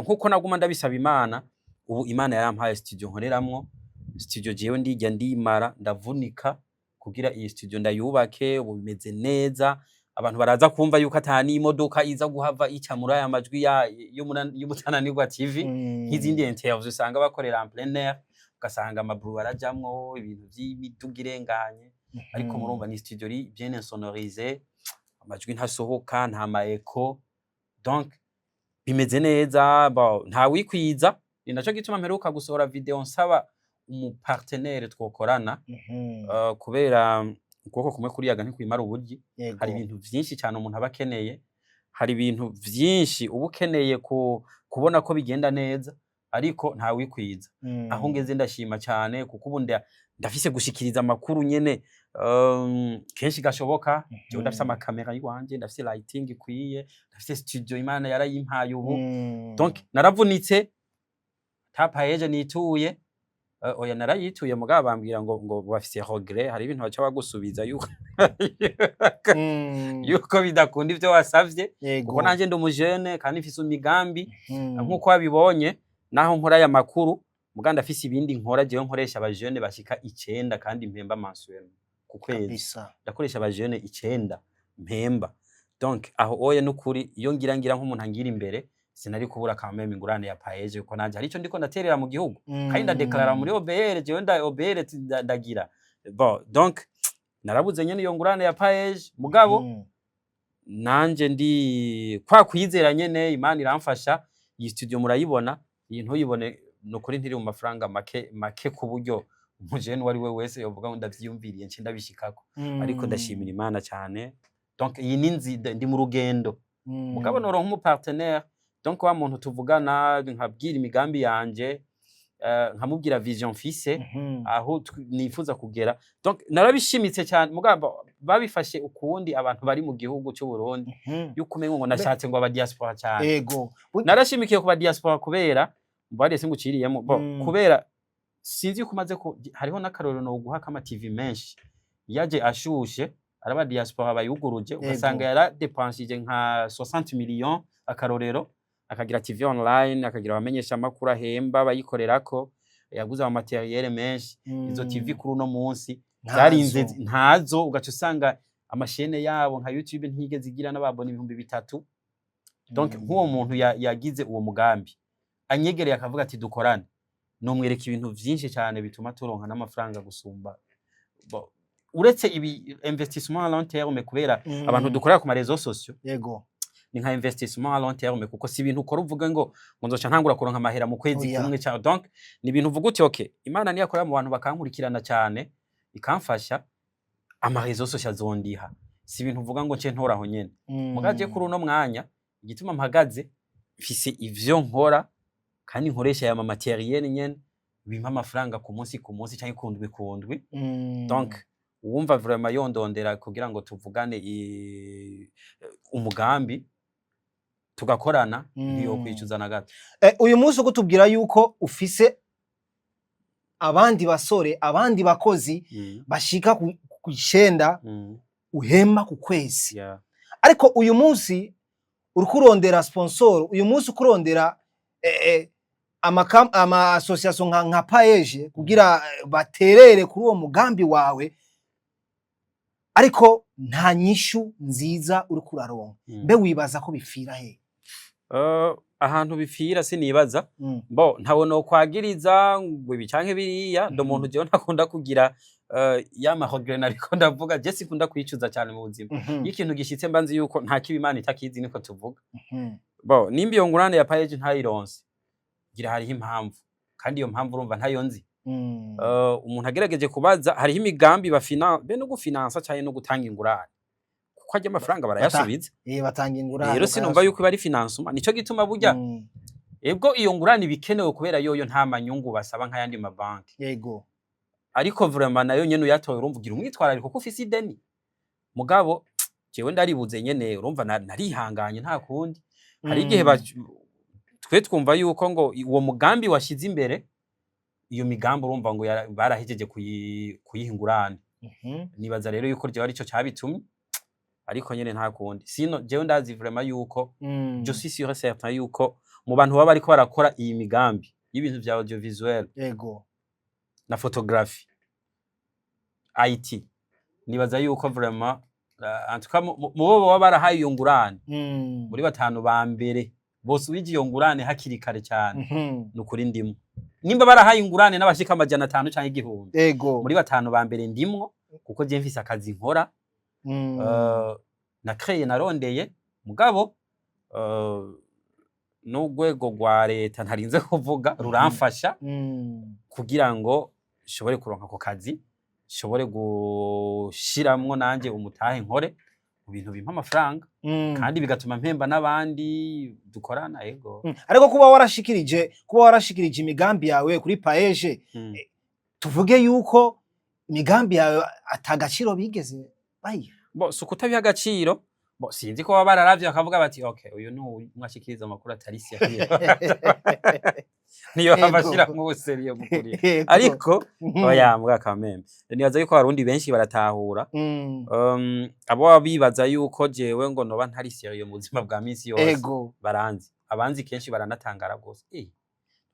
Speaker 1: nkuko naguma ndabisaba Imana, ubu Imana yarampaye studio nkoreramwo. Studio jewe ndijya ndimara, ndavunika kugira iyi studio ndayubake. Ubu bimeze neza, abantu baraza kumva yuko ata n'imodoka iza guhava ica muri aya majwi y'Umutananirwa TV, nk'izindi interview usanga bakorera en plein air, ugasanga amaburu barajamwo, ibintu vy'imiduga irenganye. Ariko murumva ni studio iri bien insonorisée, amajwi ntasohoka, nta ma echo, donc bimeze neza. Bon, nta wikwiza, ni naco gituma mperuka gusohora video nsaba umupartenaire twokorana, kubera ukuboko kumwe kuriyaga ntikwimara uburyi. Hari ibintu vyinshi cyane umuntu aba akeneye, hari ibintu vyinshi uba ukeneye kubona ko bigenda neza, ariko nta wikwiza. Aho ngeze ndashima cyane, kuko ubu ndafise gushikiriza amakuru nyene kenshi gashoboka. Jewe ndafise amakamera yiwanje, ndafise lighting ikwiye, ndafise studio, Imana yarayimpaye ubu. Donc naravunitse, tapayeje nituye. Oya, narayituye, mugabo bambwira ngo bafise regret. Hari ibintu baca bagusubiza yuko yuko bidakunda ivyo wasavye, kuko nanje ndi umujene kandi mfise imigambi. Nkuko wabibonye, naho nkora aya makuru, muga ndafise ibindi nkora. Jewe nkoresha abajene bashika 9 kandi mpemba mensuellement, ku kwezi. Ndakoresha abajene 9 mpemba. Donc aho oye nukuri, iyo ngira nk'umuntu angira imbere, sinari kubura quand même ingurane ya PAEEJ, kuko nanje hari ico ndiko ndaterera mu gihugu kandi ndadeklarara muri OBR. Jewe nda OBR ndagira bon. Donc narabuze nyene iyo ngurane ya PAEEJ, mugabo nanje ndi kwa kwizera nyene, Imana iramfasha. Iyi studio murayibona, iyi ntuyibone, nukuri ntiri mu mafaranga make make, ku buryo umujene uwo ari we wese yovuga ngo ndavyiyumviriye nce ndabishikako. Ariko ndashimira Imana cyane. Donc iyi ni ndi mu rugendo, mugabo noronka umu partenaire, donc wa muntu tuvugana, nkabwira imigambi yanje, nkamubwira vision mfise, aho nifuza kugera. Donc narabishimitse cyane, mugabo babifashe ukundi abantu bari mu gihugu cy'u Burundi, yuko umengo ngo nashatse ngo aba diaspora cyane. Narashimikiye ku ba diaspora kubera mbariye singuciriyemo bo, kubera sinzi yuko umaze ku hariho n'akarorero no guha kama TV menshi yaje ashushe araba diaspora bayuguruje, ugasanga yaradepanshije nka 60 millions, akarorero, akagira TV online, akagira abamenyesha amakuru ahemba bayikorerako, yaguze ama matériel menshi. Izo TV kuri uno munsi zarinze ntazo, ugaca usanga amashene yabo nka YouTube ntiyigeze igira n'ababona 3000. Donc nk'uwo muntu yagize uwo mugambi anyegereye akavuga ati dukorane, nomwereka ibintu vyinshi cyane bituma turonka n'amafaranga gusumba. Uretse ibi investissement à long terme, kubera abantu dukorera ku ma réseaux sociaux, ni nka investissement à long terme, kuko si ibintu ukora uvuga ngo nzoca ntangura kuronka amahera mu kwezi kumwe cyane. Donc ni ibintu uvuga uti okay, Imana niyo akorera mu bantu bakankurikirana cyane, ikamfasha, ama réseaux sociaux azondiha. Si ibintu uvuga ngo nce ntoraho nyene. Mugaje kuri uno mwanya, igituma mpagaze, mfise ivyo nkora kandi nkoresha aya ma matériel nyene bimpa amafaranga ku munsi ku munsi canke kundwi kundwi. Donc uwumva vraiment yondondera kugira ngo tuvugane umugambi tugakorana, ntiyokwicuza na gato.
Speaker 2: Uyu munsi uko tubwira yuko ufise abandi basore, abandi bakozi bashika ku 9 uhemba ku kwezi, ariko uyu munsi uriko urondera sponsor, uyu munsi uko urondera ama association nka PAEEJ kugira baterere kuri uwo mugambi wawe, ariko nta nyishu nziza uriko uraronka. Mbe wibaza ko bipfira he?
Speaker 1: Ahantu bipfira sinibaza. Bo ntawe nokwagiriza ngo ibi canke biriya. Ndi umuntu jewe ntakunda kugira ya ma regret nariko ndavuga. Je sinkunda kwicuza cyane mu buzima. Iyo ikintu gishitse, mba nzi yuko nta kibi Imana itakizi, niko tuvuga. Bo nimba iyo ngurane ya PAEEJ ntayironse, ngira hariho impamvu, kandi iyo mpamvu urumva ntayo nzi. Umuntu agerageje kubaza, hariho imigambi bafina be no gufinansa canke no gutanga ingurane, kuko arya amafaranga barayasubiza.
Speaker 2: Batanga ingurane.
Speaker 1: Rero sinumva yuko iba ari financement. Nico gituma burya ebwo iyo ngurane ibikenewe, kubera yoyo nta manyungu basaba nk'ayandi mabanki. Ariko vraiment nayo nyene uyatoye, urumva ugira umwitwarariko ko ufise ideni. Mugabo jewe ndaribuze nyene, urumva narihanganye, nta kundi. Hari igihe twe twumva yuko ngo uwo mugambi washize imbere, iyo migambi urumva ngo barahejeje kuyiha ingurane. Nibaza rero yuko ryo arico cabitumye, ariko nyene nta kundi. Sino jewe ndazi vraiment yuko je suis sûr et certain yuko mu bantu baba bariko barakora iyi migambi y'ibintu vya audiovisuel na photographie, IT, nibaza yuko vraiment en tout cas mu bo baba barahaye iyo ngurane, muri batanu ba mbere bosubije iyo ngurane hakiri kare cyane, nukuri ndimwo. Nimba barahaye ingurane n'abashika 500 canke 1000, muri batanu ba mbere ndimwo, kuko je mfise akazi nkora, nakreye, narondeye. Mugabo n'urwego rwa leta ntarinze kuvuga ruramfasha kugira ngo nshobore kuronka ako kazi, nshobore gushiramwo nanje umutahe, nkore mu bintu bimpa amafaranga kandi bigatuma mpemba n'abandi dukorana. Ego.
Speaker 2: Ariko kuba warashikirije imigambi yawe kuri PAEEJ, tuvuge yuko imigambi yawe atagaciro bigeze bayiha?
Speaker 1: Bo si ukutabiha agaciro. Bo, sinzi ko baba bararavye bakavuga bati: "Okay, uyu ni umwashikiriza amakuru atari sérieux, niyo hava ashiramwo ubu sérieux mu kurira." Ariko oya, mbwa kameme, nibaza yuko Abarundi benshi baratahura. Abo baba bibaza yuko jewe ngo noba ntari sérieux mu buzima bwa misi yose, baranzi, abanzi kenshi baranatangara gose: "Eh,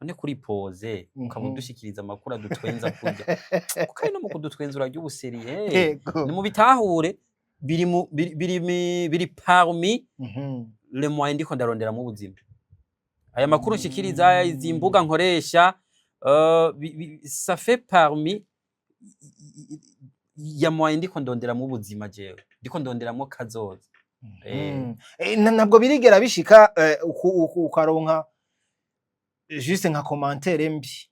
Speaker 1: none kuri pose ukaba udushikiriza amakuru adutwenza kurya, kuko ari no mu kudutwenza urarya ubu sérieux." Ni mu bitahure biri mu biri parmi les moyens ndiko ndaronderamwo ubuzima. Aya makuru nshikiriza, izi mbuga nkoresha, ça fait parmi ya moyen ndiko ndonderamwo ubuzima, jewe ndiko ndonderamwo kazoza.
Speaker 2: Ntabwo birigera bishika ukaronka juste nka commentaire mbi?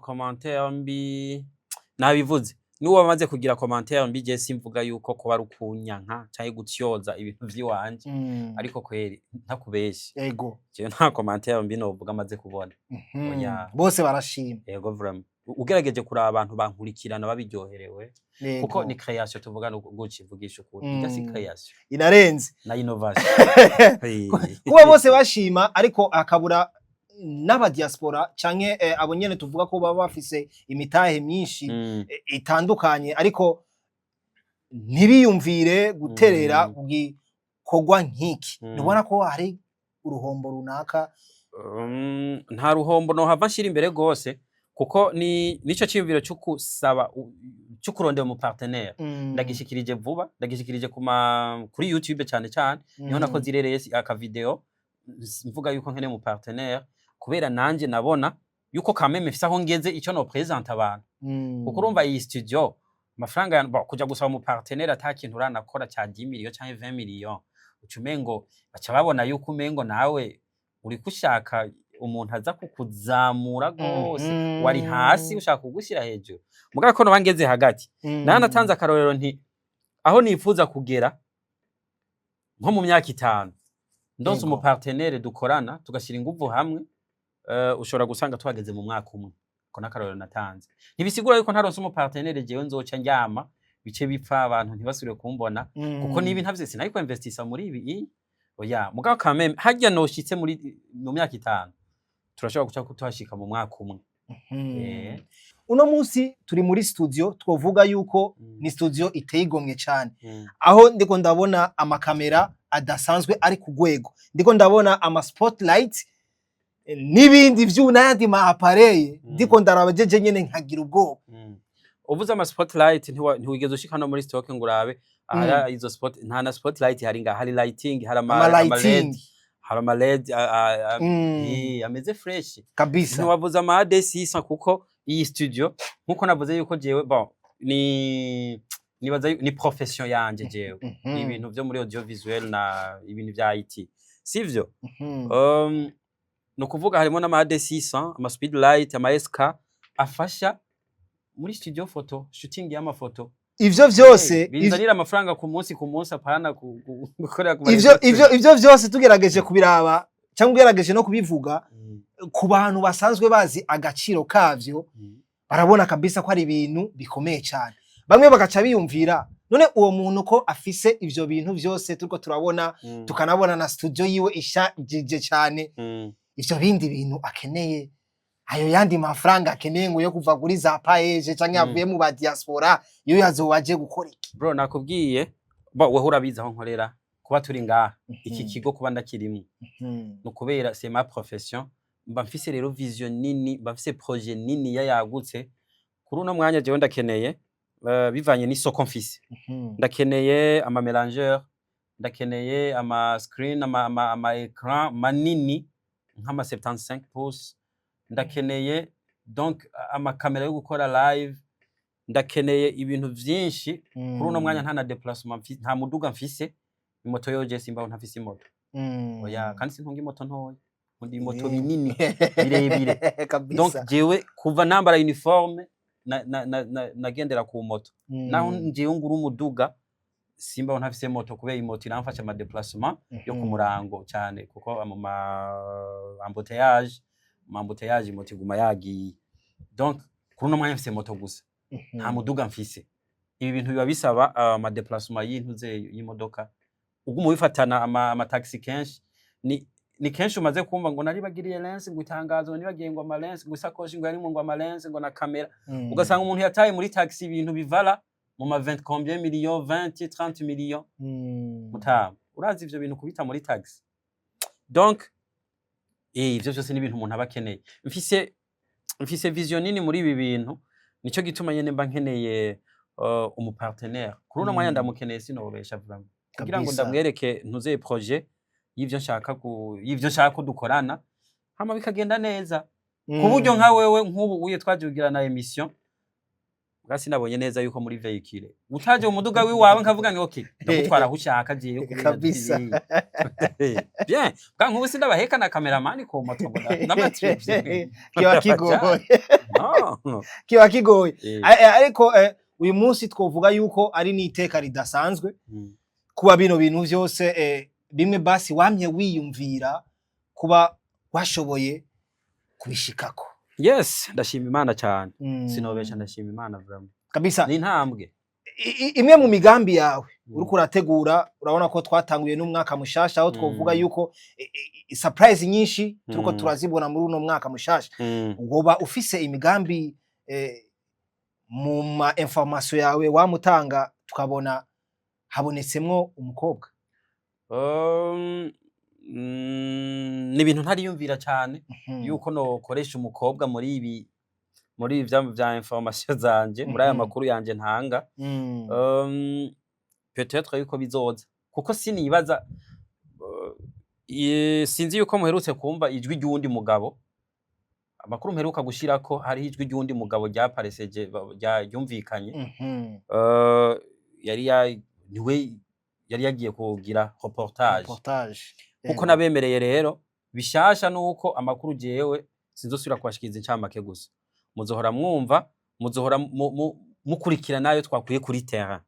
Speaker 1: Commentaire mbi, nabivuze, n'uwo wamaze kugira commentaire mbi, je simvuga yuko kuba ari ukunyanka canke gutyoza ibintu vy'iwanje, ariko kweri ntakubeshe, jewe nta commentaire mbi novuga amaze kubona. Oya.
Speaker 2: Bose barashima.
Speaker 1: Yego, vraiment, ugerageje kuraba abantu bankurikirana babiryoherewe, kuko ni création tuvugana. Guci vugisha ukuri, irya si création
Speaker 2: Inarenze.
Speaker 1: na innovation.
Speaker 2: Kuba bose bashima, ariko akabura n'aba diaspora canke abo nyene tuvuga ko baba bafise imitahe myinshi itandukanye, ariko ntibiyumvire guterera ku gikorwa nk'iki, ntubona ko hari uruhombo runaka?
Speaker 1: Nta ruhombo nohava nshira imbere gose, kuko ni nico ciyumviro cyo kusaba cyo kurondera umu partenaire. Ndagishikirije vuba, ndagishikirije kuri YouTube cyane cyane, niho nakoze ireresi aka video mvuga yuko nkeneye umu partenaire, kubera nanje nabona yuko kameme mfise aho ngeze, ico no présente abantu, kuko urumva iyi studio amafaranga bon, kuja gusaba umu partenaire ata kintu uranakora ca 10 millions canke 20 millions, uca umengo baca babona yuko umengo nawe uriko ushaka umuntu aza kukuzamura gose, wari hasi ushaka kugushira hejuru. Mugabo ko noba ngeze hagati, nanatanze akarorero nti aho nifuza kugera nko mu myaka 5, ndonse umu partenaire dukorana, tugashyira inguvu hamwe, ushobora gusanga tuhageze mu mwaka umwe. Ko n'akarorero natanze ntibisigura yuko ntaronse umu partenaire jewe nzoca ndyama, bice bipfa, abantu ntibasubire kumbona, kuko nibi ntavyo sinariko investisa muri ibi oya. Mugabo quand même harya noshitse muri mu myaka 5, turashobora guca tuhashika mu mwaka umwe.
Speaker 2: Uno munsi turi muri studio, twovuga yuko ni studio iteye igomwe cyane, aho ndiko ndabona amakamera adasanzwe ari ku rwego, ndiko ndabona ama spotlight n'ibindi vyu n'ayandi ma appareil, ndiko ndaraba jeje nyene nkagira ubwoba.
Speaker 1: Uvuze ama spotlight, ntiwigeze ushika no muri stock ngo urabe ahari izo spot. Nta na spotlight hari ngaha, hari lighting, hari ama
Speaker 2: ama
Speaker 1: ama
Speaker 2: lighting.
Speaker 1: LED, hari ama LED ameze fresh. Ntiwavuze ama AD600, kuko iyi studio, nkuko navuze yuko jewe, bon, ni nibaza ni profession yanje jewe, ibintu vyo muri audiovisuel na ibintu vya IT, sivyo? Ni ukuvuga harimo n'ama AD600, ama speed light, ama SK afasha muri studio photo shooting y'amafoto.
Speaker 2: Ivyo vyose
Speaker 1: Binzanira amafaranga ku munsi ku munsi, apana gukorera ku
Speaker 2: ivyo ivyo vyose tugerageje kubiraba cyangwa ugerageje no kubivuga ku bantu basanzwe bazi agaciro kavyo, barabona kabisa ko ari ibintu bikomeye cyane. Bamwe bagaca biyumvira: none uwo muntu ko afise ivyo bintu vyose turiko turabona, tukanabona na studio yiwe ishajije cyane, ivyo bindi bintu akeneye, ayo yandi mafaranga akeneye ngo yo kuva kuri za PAEEJ canke yavuye mu ba diaspora, yo yazoba aje gukora iki?
Speaker 1: Bro, nakubwiye bo, wewe urabizi aho nkorera, kuba turi ngaha, iki kigo kuba ndakirimwo ni ukubera c'est ma profession. Mba mfise rero vision nini, mba mfise projet nini ya yagutse. Kuri uno mwanya jewe ndakeneye, bivanye n'isoko mfise, ndakeneye ama mélangeur, ndakeneye ama screen, ama écran manini nk'ama 75 pouces, ndakeneye donc amakamera yo gukora live, ndakeneye ibintu vyinshi. Kuri uno mwanya nta na déplacement nta muduga mfise, imoto yoje simbaho ntafise imoto, oya. Kandi sintunga imoto ntoya, nkunda imoto binini birebire. Donc jewe kuva nambara uniforme nagendera ku moto. Naho njewe ngura umuduga, simbaho ntafise moto, kubera imoto iramfasha ama déplacement yo ku murango cyane, kuko mu ma embouteillage, mu embouteillage moto iguma yagiye. Donc kuri uno mwanya mfise moto gusa, nta muduga mfise. Ibi bintu biba bisaba ama déplacement y'intuze, y'imodoka, uguma ubifatana ama taxi kenshi. Ni kenshi umaze kumva ngo naribagiriye lens, ngo itangazo nibagiye, ngo ama lens, ngo isakoshi ngo yarimo ngo ama lens, ngo na kamera. Ugasanga umuntu yataye muri taxi ibintu bivala mu ma 20 combien millions, 20, 30 millions. Mutama, urazi ivyo bintu kubita muri taxi? Donc ivyo vyose ni ibintu umuntu aba akeneye. Mfise vision nini muri ibi bintu, nico gituma nyene mba nkeneye umu partenaire. Kuri uno mwanya ndamukeneye, sinobesha vraiment, kugira ngo ndamwereke ntuzeye projet y'ivyo nshaka ko dukorana, hama bikagenda neza, ku buryo nka wewe nk'ubu uye twaje kugira na émission bwa sinabonye neza yuko muri véhicule utaje mu muduga wiwawe, nkavuga ngo okay, ndagutwara aho ushaka jewe kubera bien bwa nkubu sindabaheka na cameraman ku moto ngo n'amatrip.
Speaker 2: Kiba kigoye.
Speaker 1: No.
Speaker 2: Kiba kigoye. Ariko uyu munsi twovuga yuko ari n'iteka ridasanzwe kuba bino bintu vyose, bimwe basi wamye wiyumvira, kuba washoboye kubishikako.
Speaker 1: Yes, ndashima Imana cyane. Sinobesha, ndashima Imana vraiment. Ni intambwe.
Speaker 2: Imwe mu migambi yawe uriko urategura, urabona ko twatanguye n'umwaka mushasha, aho twovuga yuko surprise nyinshi turiko turazibona muri uno mwaka mushasha. Woba ufise imigambi mu ma information yawe wamutanga, tukabona habonetsemwo umukobwa?
Speaker 1: Ni ibintu ntariyumvira cyane yuko nokoresha umukobwa muri ibi vya information zanje, muri aya makuru yanje ntanga. Peut-être yuko bizoza, kuko sinibaza sinzi yuko muherutse kumva ijwi ry'uwundi mugabo. Amakuru mperuka gushirako, hariho ijwi ry'uwundi mugabo ryapareseje, ryumvikanye. Yari ya niwe yari yagiye kugira reportage.
Speaker 2: Reportage.
Speaker 1: Kuko nabemereye rero bishasha nuko amakuru jewe sinzosubira kubashikiriza incamake gusa, muzohora mwumva, muzohora mukurikira nayo twakuye kuri terrain.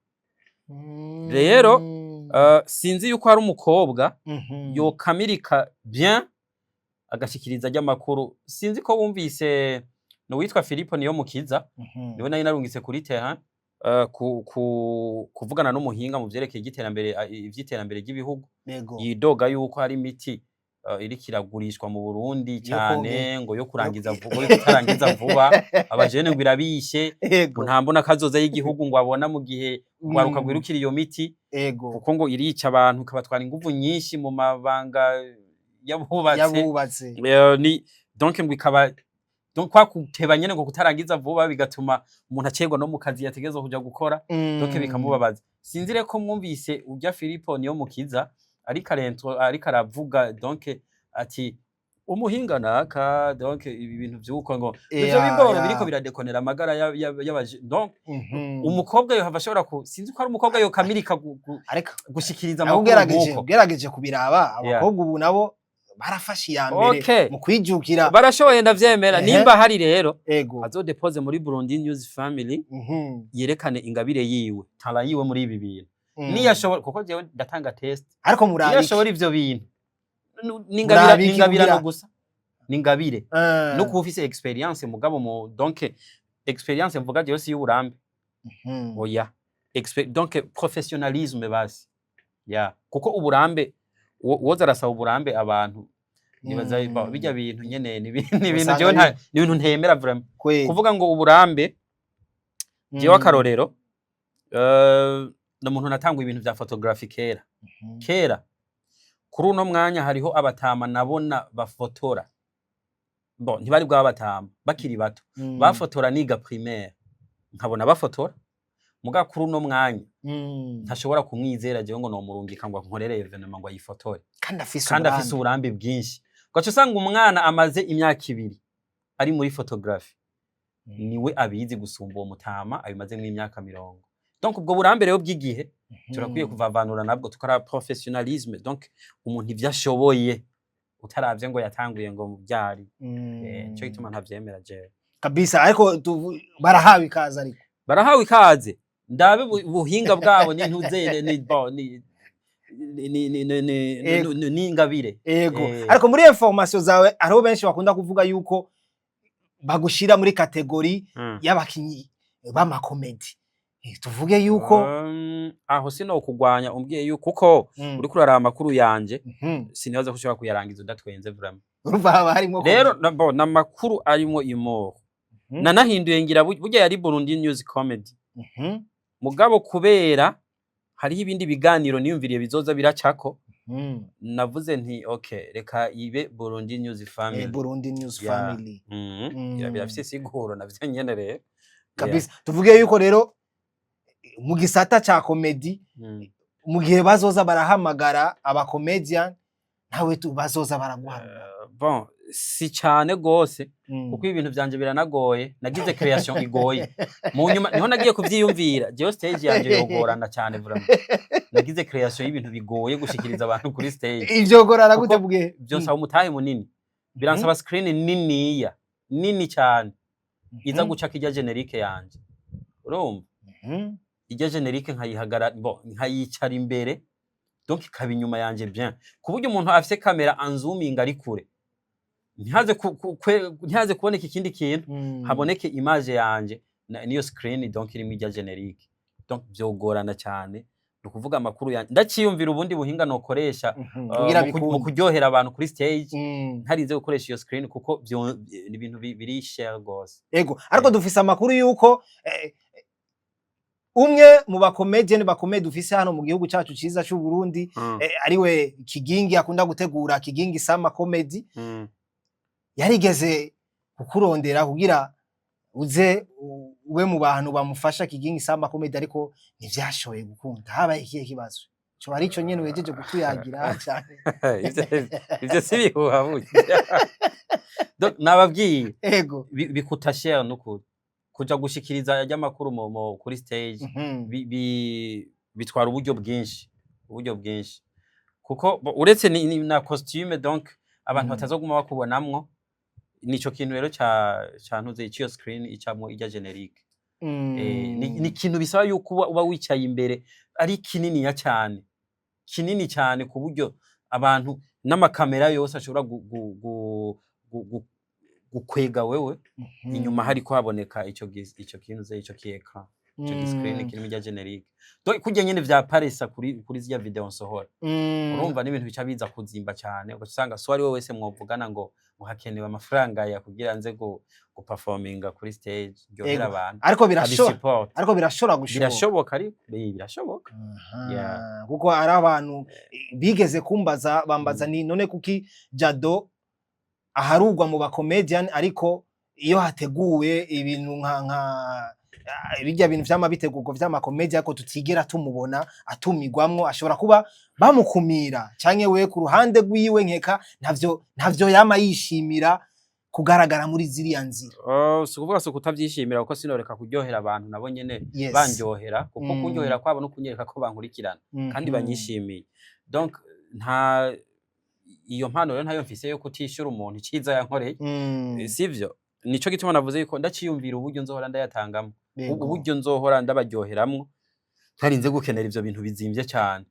Speaker 1: Rero, sinzi yuko hari umukobwa yokamirika bien agashikiriza ry'amakuru. Sinzi ko wumvise nuwitwa Philippe niyo mukiza, niwe nari narungitse kuri terrain kuvugana n'umuhinga mu vyerekeye ivy'iterambere ry'ibihugu. Yidoga yuko hari imiti iriko iragurishwa mu Burundi
Speaker 2: Yo
Speaker 1: cane, ngo yo kurangiza vuba, yo kutarangiza vuba abajene, ngo irabishe, ngo nta mbona kazoza y'igihugu ngo abona mu gihe urwaruka rwirukira iyo miti, kuko ngo irica abantu, ikabatwara inguvu nyinshi mu mabanga y'abubatse.
Speaker 2: Yabubatse.
Speaker 1: Ni donc ngo ikaba donc kwa kuteba nyene, ngo kutarangiza vuba bigatuma umuntu acerwa no mu kazi yategerezwa kuja gukora, donc bikamubabaza. Sinzire ko mwumvise urya Filipo niyo mukiza ariko arento, ariko aravuga, donc ati umuhinga naka, donc ibi bintu vy'uko ngo ivyo biboro biriko biradekonera amagara y'abaje, donc umukobwa yohava ashobora ku, sinzi ko ari umukobwa yokamirika
Speaker 2: Ariko
Speaker 1: gushikiriza
Speaker 2: nawe
Speaker 1: amakuru
Speaker 2: ugerageje
Speaker 1: nk'uko.
Speaker 2: ugerageje kubiraba, abakobwa ubu nabo barafashe iya mbere mu kwijukira.
Speaker 1: Barashoboye, ndavyemera. Nimba hari rero, azodepose muri Burundi News Family, yerekane ingabire yiwe, talent yiwe muri ibi bintu. Niyashobora, kuko jewe ndatanga test.
Speaker 2: Ariko murabiki?
Speaker 1: Niyashobora ivyo bintu, n'ingabira,
Speaker 2: Murabiki
Speaker 1: n'ingabirano
Speaker 2: kugira
Speaker 1: gusa n'ingabire no kuba ufise experience, mugabo mu donc experience mvuga jewe si y'uburambe. Oya, donc professionnalisme basi ya, kuko uburambe woza arasaba uburambe abantu nibaza bijya bintu nyene ni ibintu
Speaker 2: Usanga
Speaker 1: jewe ni ibintu ntemera vraiment. Kuvuga ngo uburambe, jewe akarorero, ni umuntu natanga ibintu vya photography kera. Kera, kuri uno mwanya hariho abatama nabona bafotora, bon, ntibari bwaba batama, bakiri bato. Bafotora niga primaire, nkabona bafotora, muga kuri uno mwanya ntashobora kumwizera jewe ngo nomurungika ngo nkorere événement ngo ayifotore.
Speaker 2: Kandi afise
Speaker 1: Kandi afise
Speaker 2: uburambe.
Speaker 1: uburambe bwinshi. Ugaca usanga umwana amaze imyaka 2 ari muri photography, niwe abizi gusumba uwo mutama abimazemwo imyaka 30. Donc ubwo burambe rero bw'igihe turakwiye kuvavanura nabwo, tukaraba professionnalisme, donc umuntu ivyo ashoboye, utaravye ngo yatanguye ngo muvyari. Nico gituma ntavyemera jewe.
Speaker 2: Kabisa, ariko barahawe ikaze ariko.
Speaker 1: Barahawe ikaze, ndabe ubuhinga bwabo n'intuzere ni bon ni ni ni ni ni n'ingabire.
Speaker 2: Ego. Ariko muri information zawe hariho benshi bakunda kuvuga yuko bagushira muri catégorie y'abakinyi b'amakomedi. Tuvuge yuko
Speaker 1: Aho sinokugwanya umbwiye yuko, kuko uriko uraraba amakuru yanje, sinibaza ko ushobora kuyarangiza udatwenze vraiment.
Speaker 2: Urumva haba harimwo
Speaker 1: Rero
Speaker 2: comedy.
Speaker 1: Bo namakuru arimwo humour. Nanahinduye ngira burya yari Burundi News Comedy, mugabo kubera hariho ibindi biganiro niyumviriye bizoza biracako, navuze nti okay, reka ibe Burundi News Family.
Speaker 2: Burundi News
Speaker 1: Yeah.
Speaker 2: Family.
Speaker 1: Birafise siguro navyo nyene rero.
Speaker 2: Kabisa, tuvuge yuko rero mu gisata ca comedy, mu gihe bazoza barahamagara aba comedian, nawe bazoza baraguhamagara?
Speaker 1: Bon, si cane gose, kuko ibintu vyanje biranagoye. Nagize création igoye, mu nyuma niho nagiye kuvyiyumvira. Jewe stage yanje yogorana cyane vraiment. Nagize création y'ibintu bigoye gushikiriza abantu kuri stage.
Speaker 2: Ivyo gorana gute?
Speaker 1: Kuko
Speaker 2: Bwe
Speaker 1: vyonsaba umutahe munini, biransaba screen niniya, nini cyane, iza guca kirya générique yanje, urumva? Ijya générique nkayihagara, bon, nkayicara imbere, donc ikaba inyuma yanje bien, ku buryo umuntu afise kamera anzoominga ari kure, ntihaze kuboneka ikindi kintu, haboneke image yanje niyo screen, donc irimo ijya générique. Donc vyogorana cyane. Ni ukuvuga amakuru yanje ndaciyumvira ubundi buhinga nokoresha
Speaker 2: Kugira
Speaker 1: mu
Speaker 2: bikunde.
Speaker 1: kuryohera abantu kuri stage, ntarinze gukoresha iyo screen, kuko ni ibintu biri cher gose.
Speaker 2: Ego, ariko dufise amakuru yuko umwe mu ba comedian bakomeye dufise hano mu gihugu cacu ciza c'u Burundi, ariwe Kigingi, akunda gutegura Kigingi Sama Comedy, yarigeze kukurondera kugira uze ube mu bantu bamufasha Kigingi Sama Comedy, ariko ntivyashoboye gukunda. Habaye ikihe kibazo? Coba ari ico nyene wejeje kutuyagira cane?
Speaker 1: Ivyo si bihuha burya. Donc, nababwiye, bikuta cher nukuri kuja gushikiriza ry'amakuru kuri stage. Bitwara uburyo bwinshi, uburyo bwinshi, kuko uretse ni na costume, donc abantu batazoguma bakubonamwo. Nico kintu rero ca ntuze iciyo screen icamwo ijya générique. Ni ikintu bisaba yuko uba wicaye imbere ari kininiya cyane, kinini cyane, ku buryo abantu n'amakamera yose ashobora gukwega wewe. Inyuma hariko haboneka ico kintu ze ico ki écran, ico giscreen kirimo ijya générique. Donc kurya nyene vya paresa kuri zirya video nsohora, urumva n'ibintu bica biza kuzimba cyane, ugaca usanga so ari we wese mwovugana ngo hakenewe amafaranga ya kugira nze guperforminga kuri stage ryohera abantu.
Speaker 2: Ariko birashobora
Speaker 1: Abisupport.
Speaker 2: Ariko birashobora gushoboka.
Speaker 1: Birashoboka, ariko birashoboka.
Speaker 2: Aha,
Speaker 1: Yeah.
Speaker 2: kuko ari abantu bigeze kumbaza, bambaza ni none kuki Jado aharugwa mu ba comedian, ariko iyo hateguwe ibintu nka bijya bintu vyama bitegurwa vy'ama comedy, ariko tutigera tumubona atumigwamwo. Ashobora kuba bamukumira, canke we ku ruhande rwiwe nkeka ntavyo yama yishimira kugaragara muri ziriya nzira.
Speaker 1: Oh, si ukuvuga, si ukutavyishimira, kuko sinoreka kuryohera abantu nabo nyene bandyohera, kuko kunryohera kwabo no kunyereka ko bankurikirana kandi banyishimiye. Donc nta iyo mpano rero ntayo mfise yo kutishura umuntu iciza yankoreye. Sivyo? Nico gituma navuze yuko ndaciyumvira uburyo nzohora ndayatangamo, uburyo nzohora ndabaryoheramwo, ntarinze gukenera ivyo bintu bizimvye cane,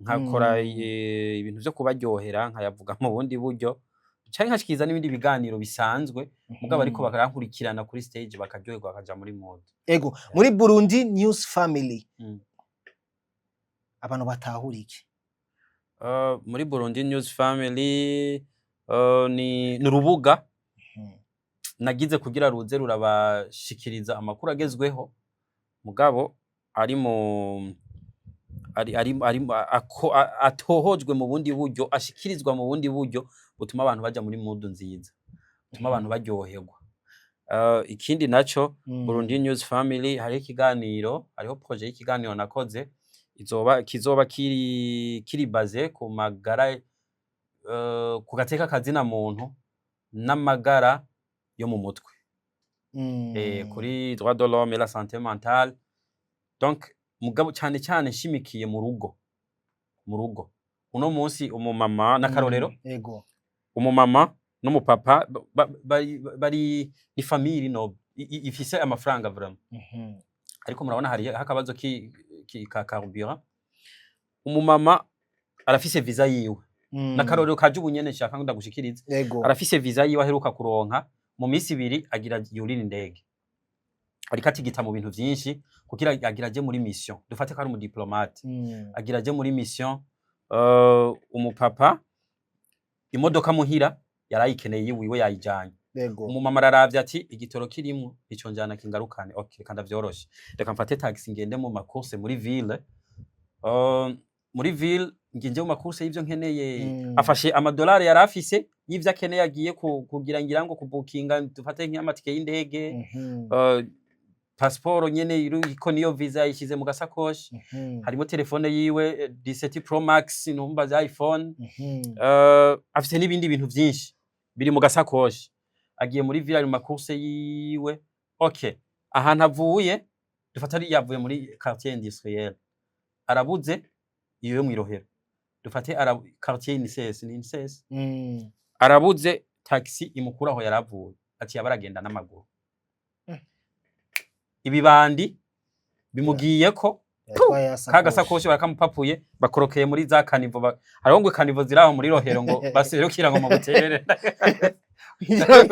Speaker 1: nkakora ibintu vyo kubaryohera, nkayavuga mu bundi buryo, canke nkashikiriza n'ibindi biganiro bisanzwe, mugabo ariko bakarankurikirana kuri stage, bakaryoherwa, bakaja muri mood.
Speaker 2: Ego, muri Burundi News Family abantu batahura iki?
Speaker 1: Muri Burundi News Family ni urubuga nagize kugira ruze rurabashikiriza amakuru agezweho, mugabo ari mu ari ari ari ako, atohojwe mu bundi buryo, ashikirizwa mu bundi buryo butuma abantu baja muri mood nziza, butuma abantu baryoherwa. Ikindi naco, Burundi News Family hariho ikiganiro, hariho projet y'ikiganiro nakoze izoba kizoba kiri basé ku magara, ku gateka kazina muntu n'amagara yo mu mutwe, kuri droit de l'homme et la santé mentale. Donc mugabo cane cane nshimikiye mu rugo. Uno munsi umumama n'akarorero, umumama n'umupapa bari ni famille no ifise amafaranga vraiment, ariko murabona hari akabazo ka carburant. Umumama arafise visa yiwe, n'akarorero kaje ubu nyene nshaka ngo ndagushikirize. Arafise visa yiwe aheruka kuronka mu minsi 2, agira yurira indege. Ariko atigita mu bintu vyinshi kugira agira aje muri mission. Dufate ko ari umudiplomate, agira aje muri mission. Umupapa imodoka muhira yarayikeneye, yiwiwe yayijanye. Umumama araravye ati: "Igitoro kirimwo ico njana kingarukane. Okay, reka ndavyoroshe, reka mfate taxi ngende mu ma courses muri ville, muri ville nginje mu ma courses y'ivyo nkeneye." Afashe amadolari yari afise y'ivyo akeneye, agiye kugira ngira ngo kubukinga, dufate nk'amatike y'indege, pasiporo nyene iriko niyo visa yayishize mu gasakoshi, harimo telefone yiwe, 17 Pro Max, numva za iPhone, afise n'ibindi bintu vyinshi biri mu gasakoshi. Agiye muri ville, ari mu ma courses yiwe. Okay, ahantu avuye, dufata ari yavuye muri quartier industriel, arabuze iyo yo mw'irohero, dufate quartier INSS, ni INSS. Arabuze taxi imukura aho yaravuye, ati yaba aragenda n'amaguru. Ibibandi bimugiyeko.
Speaker 2: Yatwaye ya
Speaker 1: ka
Speaker 2: sakoshi.
Speaker 1: Gasakoshi barakamupapuye, bakorokeye muri za caniveaux. Hariho ngo caniveaux ziri aho muri Rohero, ngo baserukira ngo mu Buterere.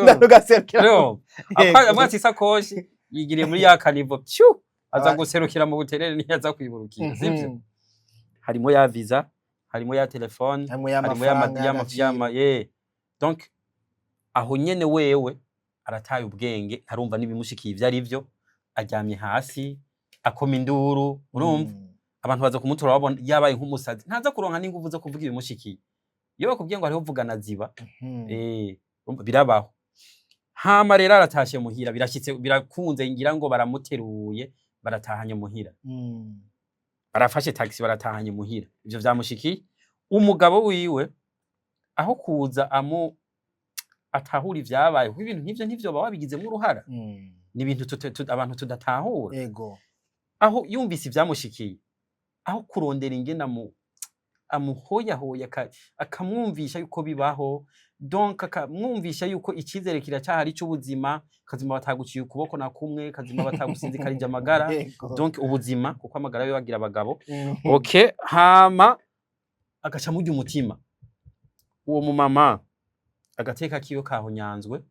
Speaker 2: Ndarugaserukira.
Speaker 1: Rero amwatsi isakoshi yigiriye muri ya caniveau, pyu, aza guserukira mu Buterere, niyaza kwiburukira, sivyo? Harimo ya visa, harimo ya telefone,
Speaker 2: harimo
Speaker 1: harimo
Speaker 2: y'amafaranga
Speaker 1: y'ama
Speaker 2: y'agaciro.
Speaker 1: Ye, donc aho nyene wewe arataye ubwenge, ntarumva n'ibimushikiye ivyo ari vyo, aryamye hasi akoma induru, urumva? Abantu baza kumutora babona yabaye nk'umusazi, ntaza kuronka n'inguvu zo kuvuga ibimushikiye. Iyo bakubwiye ngo hariho vugana ziba. Urumva birabaho. Hama rero aratashe muhira, birashitse, birakunze, ngira ngo baramuteruye, baratahanye muhira. Barafashe taxi, baratahanye muhira. Ivyo vyamushikiye. Umugabo wiwe, aho kuza amu atahura ivyabaye, kuko ibintu nk'ivyo ntivyoba wabigizemwo uruhara, ni ibintu abantu tudatahura. Aho yumvise ivyamushikiye, aho kurondera ingene amuhoyahoya, akamwumvisha yuko bibaho, donc akamwumvisha yuko icizere kiracyahari c'ubuzima, kazima bataguciye ukuboko na kumwe, kazima batagusinzikarije amagara. Donc ubuzima, kuko amagara yo bagira abagabo. Okay, hama agaca murya umutima. Uwo mumama agateka kiwe kahonyanzwe,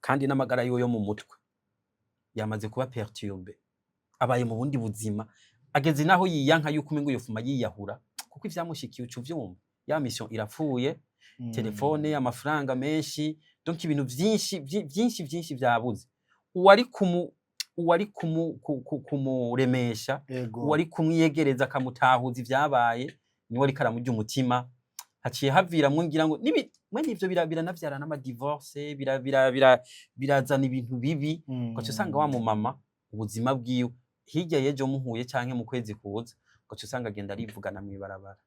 Speaker 1: kandi n'amagara yiwe yo mu mutwe yamaze kuba perturbé, abaye mu bundi buzima, ageze naho yiyanka yuko umengo yofuma yiyahura, kuko ivyamushikiye uca uvyumva, ya mission irapfuye, telefone, amafaranga menshi, donc ibintu vyinshi vyinshi vyinshi vyabuze. Uwari kumuremesha, uwari kumwiyegereza akamutahuza ivyabaye, niwe ariko aramurya umutima. Haciye haviramwo ngira ngo mwene ivyo biranavyara n'ama divorce, birazana ibintu bibi. Ugaca usanga wa mumama ubuzima bwiwe, hirya y'ejo muhuye canke mu kwezi kuza, ugaca usanga agenda arivugana mw'ibarabara.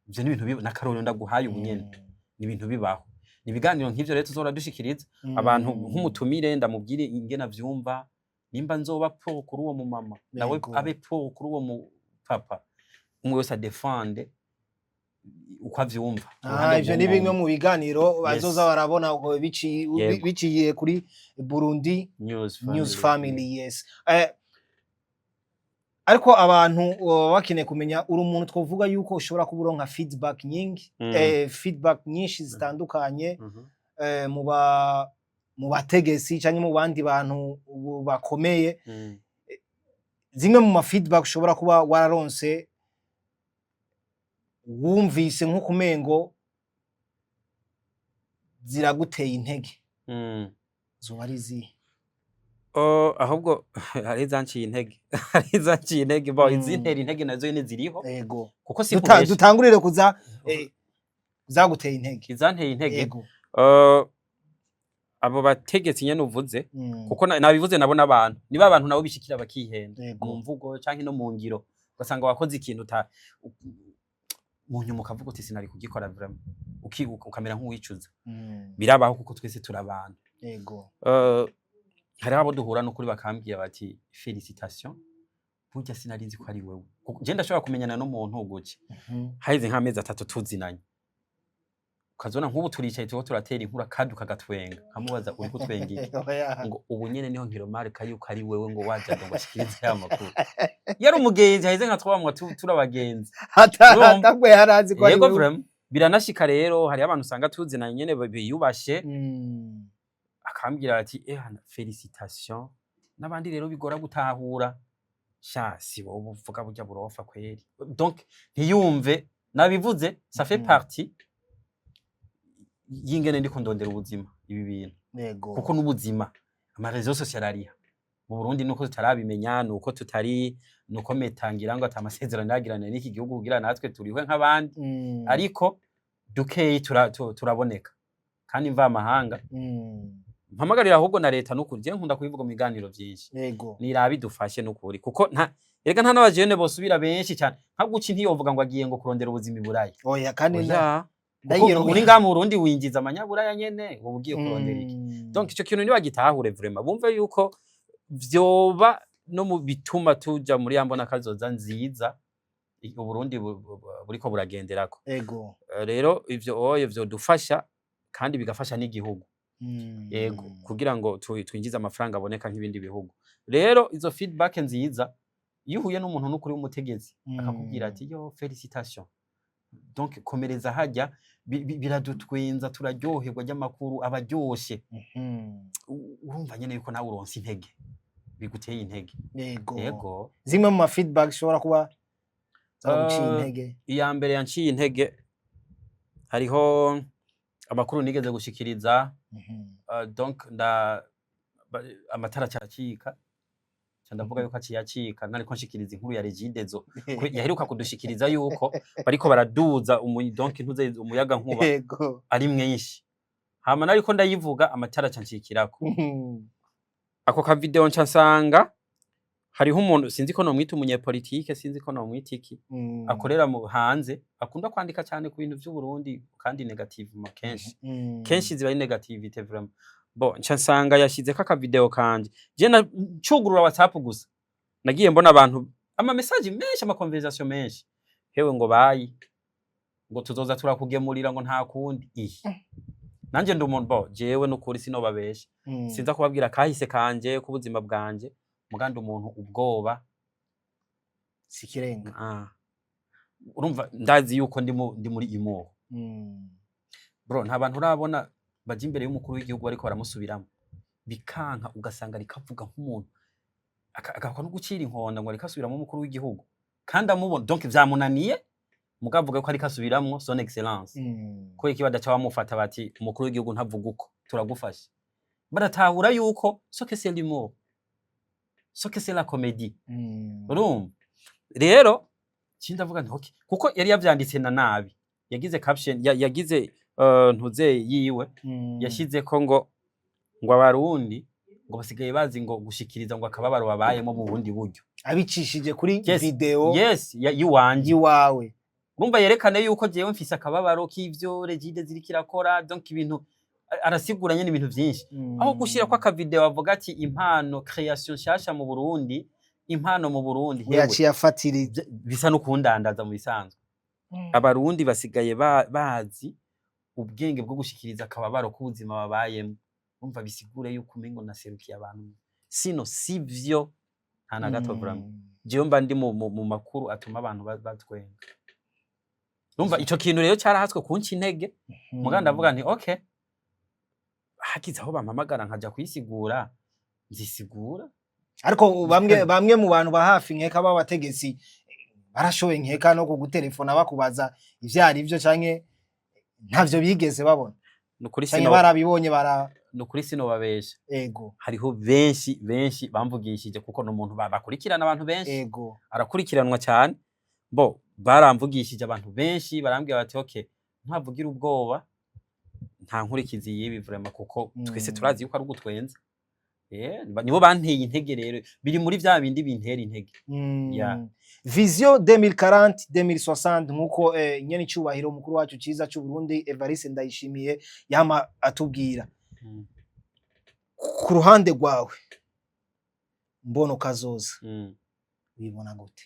Speaker 1: Ivyo ni ibintu biba, n'akarorero ndaguhaye ubu nyene. Ni ibintu bibaho. Ni ibiganiro nk'ivyo rero tuzora dushikiriza abantu nk'umutumire, ndamubwire ingene avyumva, nimba nzoba pour kuri uwo mumama, nawe abe pour kuri uwo mu papa, umwe wese adefende uko avyumva uruhande
Speaker 2: Ivyo ni bimwe
Speaker 1: rw'umuntu.
Speaker 2: mu biganiro bazoza barabona ubwo biciye kuri Burundi
Speaker 1: News
Speaker 2: News
Speaker 1: Family.
Speaker 2: Family, yes. Ariko abantu baba bakeneye kumenya, uri umuntu twovuga yuko ushobora kuba uronka feedback nyinshi, feedback nyinshi zitandukanye, mu bategetsi canke mu bandi bantu ubu bakomeye. Zimwe mu ma feedback ushobora kuba wararonse, wumvise nko kumengo ziraguteye intege, zoba ari izihe?
Speaker 1: Oh, ahubwo hari izanciye intege bo, izintera intege nazo nyene ziriho, kuko si kubesha.
Speaker 2: Dutangurire kuza zaguteye intege.
Speaker 1: Izanteye intege, abo bategetsi nyene uvuze, kuko nabivuze, nabo n'abantu, niba abantu nabo bishikira bakihenda mu mvugo canke no mu ngiro, ugasanga wakoze ikintu uta mu nyuma ukavuga uti: "Sinari kugikora vraiment", ukamera nk'uwicuza. Birabaho, kuko twese turi abantu. Hariho abo duhura n'ukuri bakambwira bati: "Félicitations, burya sinari nzi ko ari wewe." Kuko je ndashobora kumenyana n'umuntu gutya, haheze nk'amezi 3 tuzinanye, ukazona nk'ubu turicaye turiko turatera inkuru, akaduka agatwenga, nkamubaza: "Uriko utwenga iki?"
Speaker 2: Oya.
Speaker 1: Ngo: "Ubu nyene niho nkiromarika yuko ari wewe." Ngo wajyaga ngo ashikirize ya makuru, yari umugenzi, haheze nka twamwa turi abagenzi. Urumva?
Speaker 2: Atabwo yari azi ko ari
Speaker 1: Yego.
Speaker 2: wewe.
Speaker 1: Vraiment biranashika rero, hariho abantu usanga tuzinanye nyene biyubashe. Akambwira ati: "Eh, félicitations." N'abandi rero bigora gutahura, sha si wowe uvuga burya burofa kweri. Donc ntiyumve nabivuze, ça fait partie y'ingene ndiko ndondera ubuzima, ibi bintu, kuko n'ubuzima, ama réseaux sociaux ariha mu Burundi. Nuko tutarabimenya, nuko tutari, nuko metangira ngo ata amasezerano yagirana n'iki gihugu kugira natwe turihwe nk'abandi, ariko dukeyi turaboneka kandi mvamahanga. Mpamagarira ahubwo na leta, nukuri je nkunda kubivuga mu biganiro vyinshi, nirabe idufashe nukuri, kuko nta, erega nta n'abajene bosubira benshi cyane nka guci, ntiyovuga ngo agiye ngo kurondera ubuzima i Burayi.
Speaker 2: Oya, kandi
Speaker 1: Oya, kuko
Speaker 2: ndayigira
Speaker 1: uri ngaha mu Burundi winjiza amanyaburaya nyene, wowe ugiye kurondera iki? Donc ico kintu nibagitahure vraiment, bumve yuko vyoba no mu bituma tuja muri ya mbona kazoza nziza Uburundi buriko buragenderako. Rero ivyo oye vyodufasha kandi bigafasha n'igihugu, yego, kugira ngo twinjize amafaranga aboneka nk'ibindi bihugu. Rero izo feedback nziza, iyo uhuye n'umuntu n'ukuri w'umutegetsi akakubwira ati: "Yo, félicitations, donc komereza hajya," biradutwenza, turaryoherwa, ry'amakuru aba aryoshe. Urumva nyene yuko nawe uronse intege, biguteye intege. Yego.
Speaker 2: Zimwe mu ma feedback zishobora kuba zaguciye intege?
Speaker 1: Iya mbere yanciye intege, hariho amakuru nigeze gushikiriza, donc amatara acacika, ca ndavuga yuko aciye acika nariko nshikiriza inkuru ya Regideso yaheruka kudushikiriza yuko bariko baraduza donc ntuze umuyaga nkuba ari mwinshi. Hama nariko ndayivuga, amatara aca ncikirako. Ako ka video nca nsanga hariho umuntu, sinzi ko nomwita umunyepolitike, sinzi ko nomwita iki, akorera mu hanze, akunda kwandika cyane ku bintu vy'Uburundi kandi négativement kenshi, kenshi ziba ari négativité vraiment. Bon, nca nsanga yashizeko aka video kanje. Je ncugurura WhatsApp gusa, nagiye mbona abantu ama message menshi, ama conversation menshi: "Hewe," ngo, "bayi," ngo, "tuzoza turakugemurira," ngo, "nta kundi." Ihi nanje ndi umuntu, bo jewe nukuri sinobabesha, sinza kubabwira kahise kanje k'ubuzima bwanje, mugandi umuntu ubwoba
Speaker 2: Sikirenga.
Speaker 1: Ah. Urumva ndazi yuko ndi muri humour. Bro, nta bantu urabona baja imbere y'umukuru w'igihugu bariko baramusubiramo bikanka, ugasanga rikavuga nk'umuntu agakwa no gucira inkonda ngo ariko asubiramo umukuru w'igihugu kandi amubona, donc vyamunaniye, mugavuga ko ariko asubiramwo son excellence. Ko iki badaca bamufata bati: "Umukuru w'igihugu ntavuga uko, turagufasha"? Baratahura yuko ce que c'est l'humour, ce que c'est la comédie. Urumva rero ci ndavuga nti okay, kuko yari yavyanditse na nabi, yagize caption, yagize ntuze yiwe, yashizeko ngo abarundi ngo basigaye bazi ngo gushikiriza ngo akababaro babayemo mu bundi buryo.
Speaker 2: Abicishije kuri
Speaker 1: Yes,
Speaker 2: video
Speaker 1: yes, yiwanje.
Speaker 2: Yiwawe.
Speaker 1: Urumva yerekane yuko jewe mfise akababaro k'ivyo Regideso iriko irakora, donc ibintu arasigura nyene ibintu vyinshi, aho gushira ko aka video avuga ati impano, création nshasha mu Burundi, impano mu Burundi. Hewe,
Speaker 2: yaciye afatira
Speaker 1: bisa no kundandaza. Mu bisanzwe abarundi basigaye bazi ubwenge bwo gushikiriza akababaro k'ubuzima babayemo. Urumva bisigure yuko umengo naserukiye abantu, sino sivyo nta na gato vraiment. Jewe mba ndi mu makuru atuma abantu batwenga. Urumva ico kintu rero cyarahatswe kunca intege, muga ndavuga nti okay, hagize aho bampamagara nkaja kwisigura, nzisigura.
Speaker 2: Ariko bamwe mu bantu ba hafi, nkeka b'abategetsi, barashoboye nkeka no kugutelefona bakubaza ivyo ari vyo, canke ntavyo bigeze babona?
Speaker 1: Nukuri
Speaker 2: Canke
Speaker 1: sino
Speaker 2: barabibonye bara
Speaker 1: Nukuri sinobabesha, hariho benshi benshi bamvugishije, kuko n'umuntu bakurikirana abantu benshi, arakurikiranwa cyane. Bo baramvugishije abantu benshi, barambwira bati: "Okay, ntavugira ubwoba, nta nkurikizi y'ibi vraiment, kuko twese turazi yuko ari ugutwenza." Nibo banteye intege. Rero biri muri vya bindi bintera intege. Yeah.
Speaker 2: Vision 2040 2060, nkuko nyene icubahiro umukuru wacu ciza c'u Burundi Evariste Ndayishimiye yama atubwira. Ku ruhande rwawe, mbono kazoza wibona gute?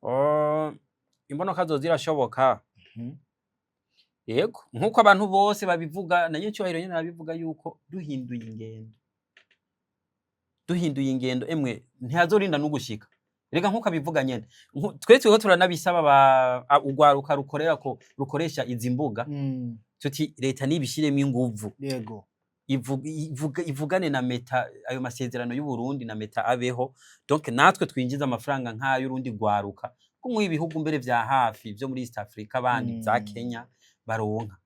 Speaker 1: Oh, imbono kazoza irashoboka. Yego, nkuko abantu bose babivuga, na nyene nyene arabivuga yuko duhinduye ingendo emwe ntihazorinda no gushika. Rega nkuko abivuga nyene, twe turiko turanabisaba urwaruka rukorera ko rukoresha izi mbuga, tuti leta nibishiremo inguvu. Ivugane na Meta, ayo masezerano y'u Burundi na Meta abeho. Donc natwe twinjiza amafaranga nk'ay'urundi rwaruka, ko mu ibihugu mbere vya hafi vyo muri East Africa, abandi za Kenya baronka.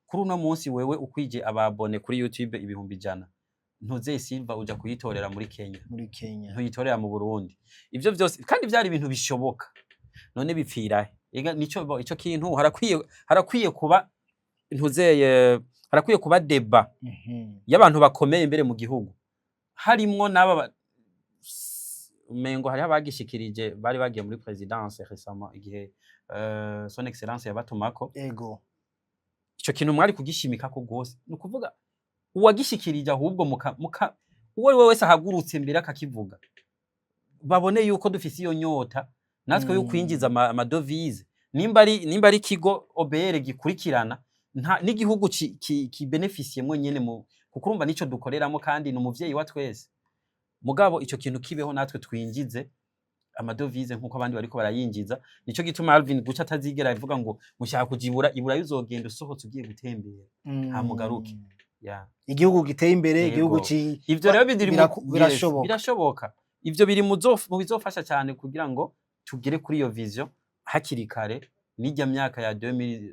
Speaker 1: Kuri uno munsi wewe ukwije aba abonnés kuri YouTube 100,000, ntuzeye Silva uja kuyitorera muri Kenya,
Speaker 2: Muri Kenya.
Speaker 1: ntuyitorera mu Burundi. Ivyo vyose kandi vyari ibintu bishoboka, none bipfira he? Ega nico ico kintu harakwiye kuba, ntuzeye, harakwiye kuba débat y'abantu bakomeye imbere mu gihugu, harimwo n'aba umengo hariho abagishikirije bari bagiye muri présidence récemment, igihe son excellence yabatumako. Ico kintu mwari kugishimikako gose. Ni ukuvuga uwagishikirije ahubwo muka uwo ari we wese ahagurutse mbere akakivuga, babone yuko dufise iyo nyota natwe yo kwinjiza ama devises. Nimba ari ikigo OBR gikurikirana nta n'igihugu ki bénéficiemwo nyene mu kuko urumva nico dukoreramo, kandi ni umuvyeyi wa twese. Mugabo ico kintu kibeho, natwe twinjize ama devises nkuko abandi bariko barayinjiza. Nico gituma Alvin Guca atazigera avuga ngo mushaka kujibura iburayi, uzogenda usohotse ugiye gutembera, hamugaruke ya.
Speaker 2: Igihugu giteye imbere, igihugu
Speaker 1: Ivyo rero biri yes,
Speaker 2: birashoboka.
Speaker 1: Birashoboka. Ivyo biri mu bizofasha cyane kugira ngo tugere kuri iyo vision hakiri kare, n'ijya myaka ya 2000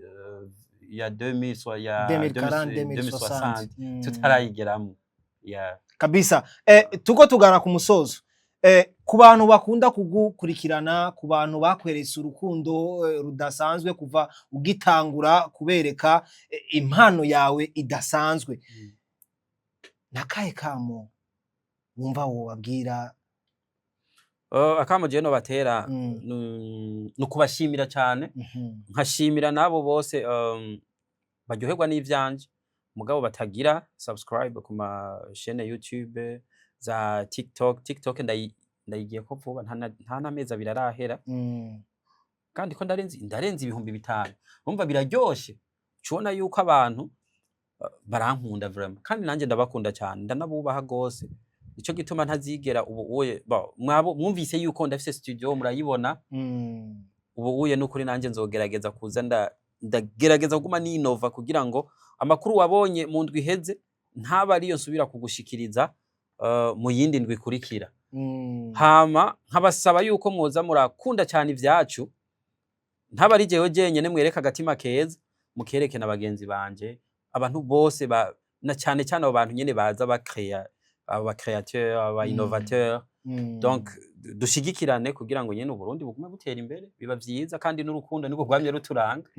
Speaker 1: ya 2000 ya
Speaker 2: 2040,
Speaker 1: 2060
Speaker 2: 2060
Speaker 1: tutarayigeramo ya.
Speaker 2: Kabisa. Tuko tugana ku musozo. Ku bantu bakunda kugukurikirana, ku bantu bakweretse urukundo rudasanzwe kuva ugitangura kubereka impano yawe idasanzwe, nakahe kamo wumva wobabwira?
Speaker 1: Akamo jewe nobatera ni ukubashimira cyane, nkashimira n'abo bose baryoherwa n'ivyanje mugabo batagira subscribe ku ma chaîne YouTube za TikTok. TikTok ndayigiyeko vuba, nta n'amezi 2 arahera, kandi ko ndarenze 5000. Urumva biraryoshe, ucubona yuko abantu barankunda vraiment, kandi nanjye ndabakunda cyane, ndanabubaha gose. Nico gituma ntazigera ubu uye mwabo mwumvise yuko ndafise studio, murayibona. Ubu uye nukuri nanjye nzogerageza kuza ndagerageza kuguma ninova kugira ngo amakuru wabonye mu ndwi iheze ntaba ariyo nsubira kugushikiriza mu yindi ndwi ikurikira. Hama nkabasaba yuko mwoza murakunda cyane ivyacu, ntaba ari jewe jenyene mwereka agatima keza, mukereke na bagenzi banje, abantu bose na cyane cyane abo bantu nyene baza bakreya, aba créateur, aba innovateur. Donc dushigikirane kugira ngo nyene Uburundi bugume butera imbere. Biba vyiza, kandi n'urukundo niko rwamye ruturanga.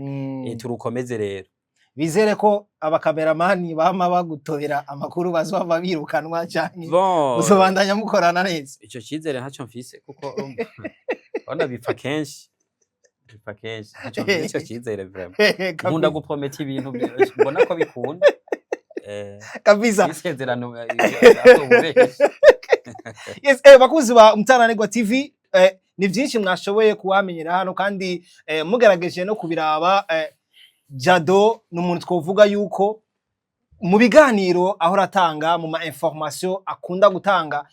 Speaker 1: Turukomeze rero.
Speaker 2: Bizere ko abakameramani bama bagutobera amakuru bazova birukanwa canke
Speaker 1: Bon,
Speaker 2: muzobandanya mukorana neza?
Speaker 1: Ico cizere ntaco mfise, kuko urabona bipfa kenshi, bipfa kenshi. Ntaco mfise ico cizere vraiment. Nkunda guprometa ibintu mbona ko bikunda. Isezerano azobubesha.
Speaker 2: Yes, bakunzi ba Umutananirwa TV, ni byinshi mwashoboye kuhamenyera hano, kandi mugerageje no kubiraba, Jado ni umuntu twovuga yuko mu biganiro ahora atanga, mu ma information akunda gutanga,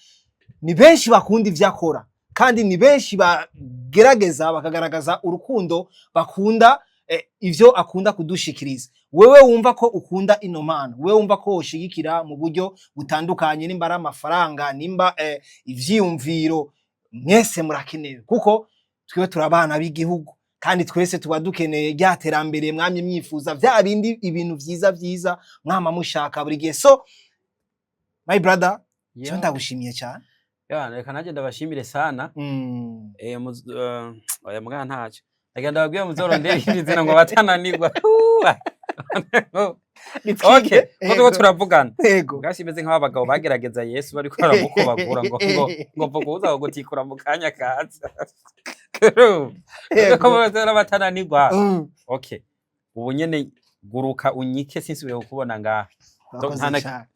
Speaker 2: ni benshi bakunda ivyo akora, kandi ni benshi bagerageza bakagaragaza urukundo bakunda ivyo akunda kudushikiriza. Wewe wumva ko ukunda ino mpano, wewe wumva ko woshigikira mu buryo butandukanye, nimba ari amafaranga, nimba ivyiyumviro, mwese murakenewe, kuko twiwe turabana b'igihugu, kandi twese tuba dukeneye rya terambere mwamye mwifuza, vya bindi, ibintu vyiza vyiza mwama mushaka buri gihe. So my brother, yeah, ndagushimiye cyane.
Speaker 1: Ya, reka nanjye ndabashimire sana. Oya mugana ntacyo. Reka ndababwire muzorondere irindi zina ngo batananirwa. Okay, ko turiko turavugana.
Speaker 2: Yego.
Speaker 1: Bwashi imeze nk'aho abagabo bagerageza Yesu bariko baramukubagura ngo mvuga uza gutikura mu kanya kaza.
Speaker 2: Yego.
Speaker 1: Ko bose batananirwa. Okay. Ubu nyene guruka unyike, sinsubire kukubona ngaha.
Speaker 2: Urakoze cyane.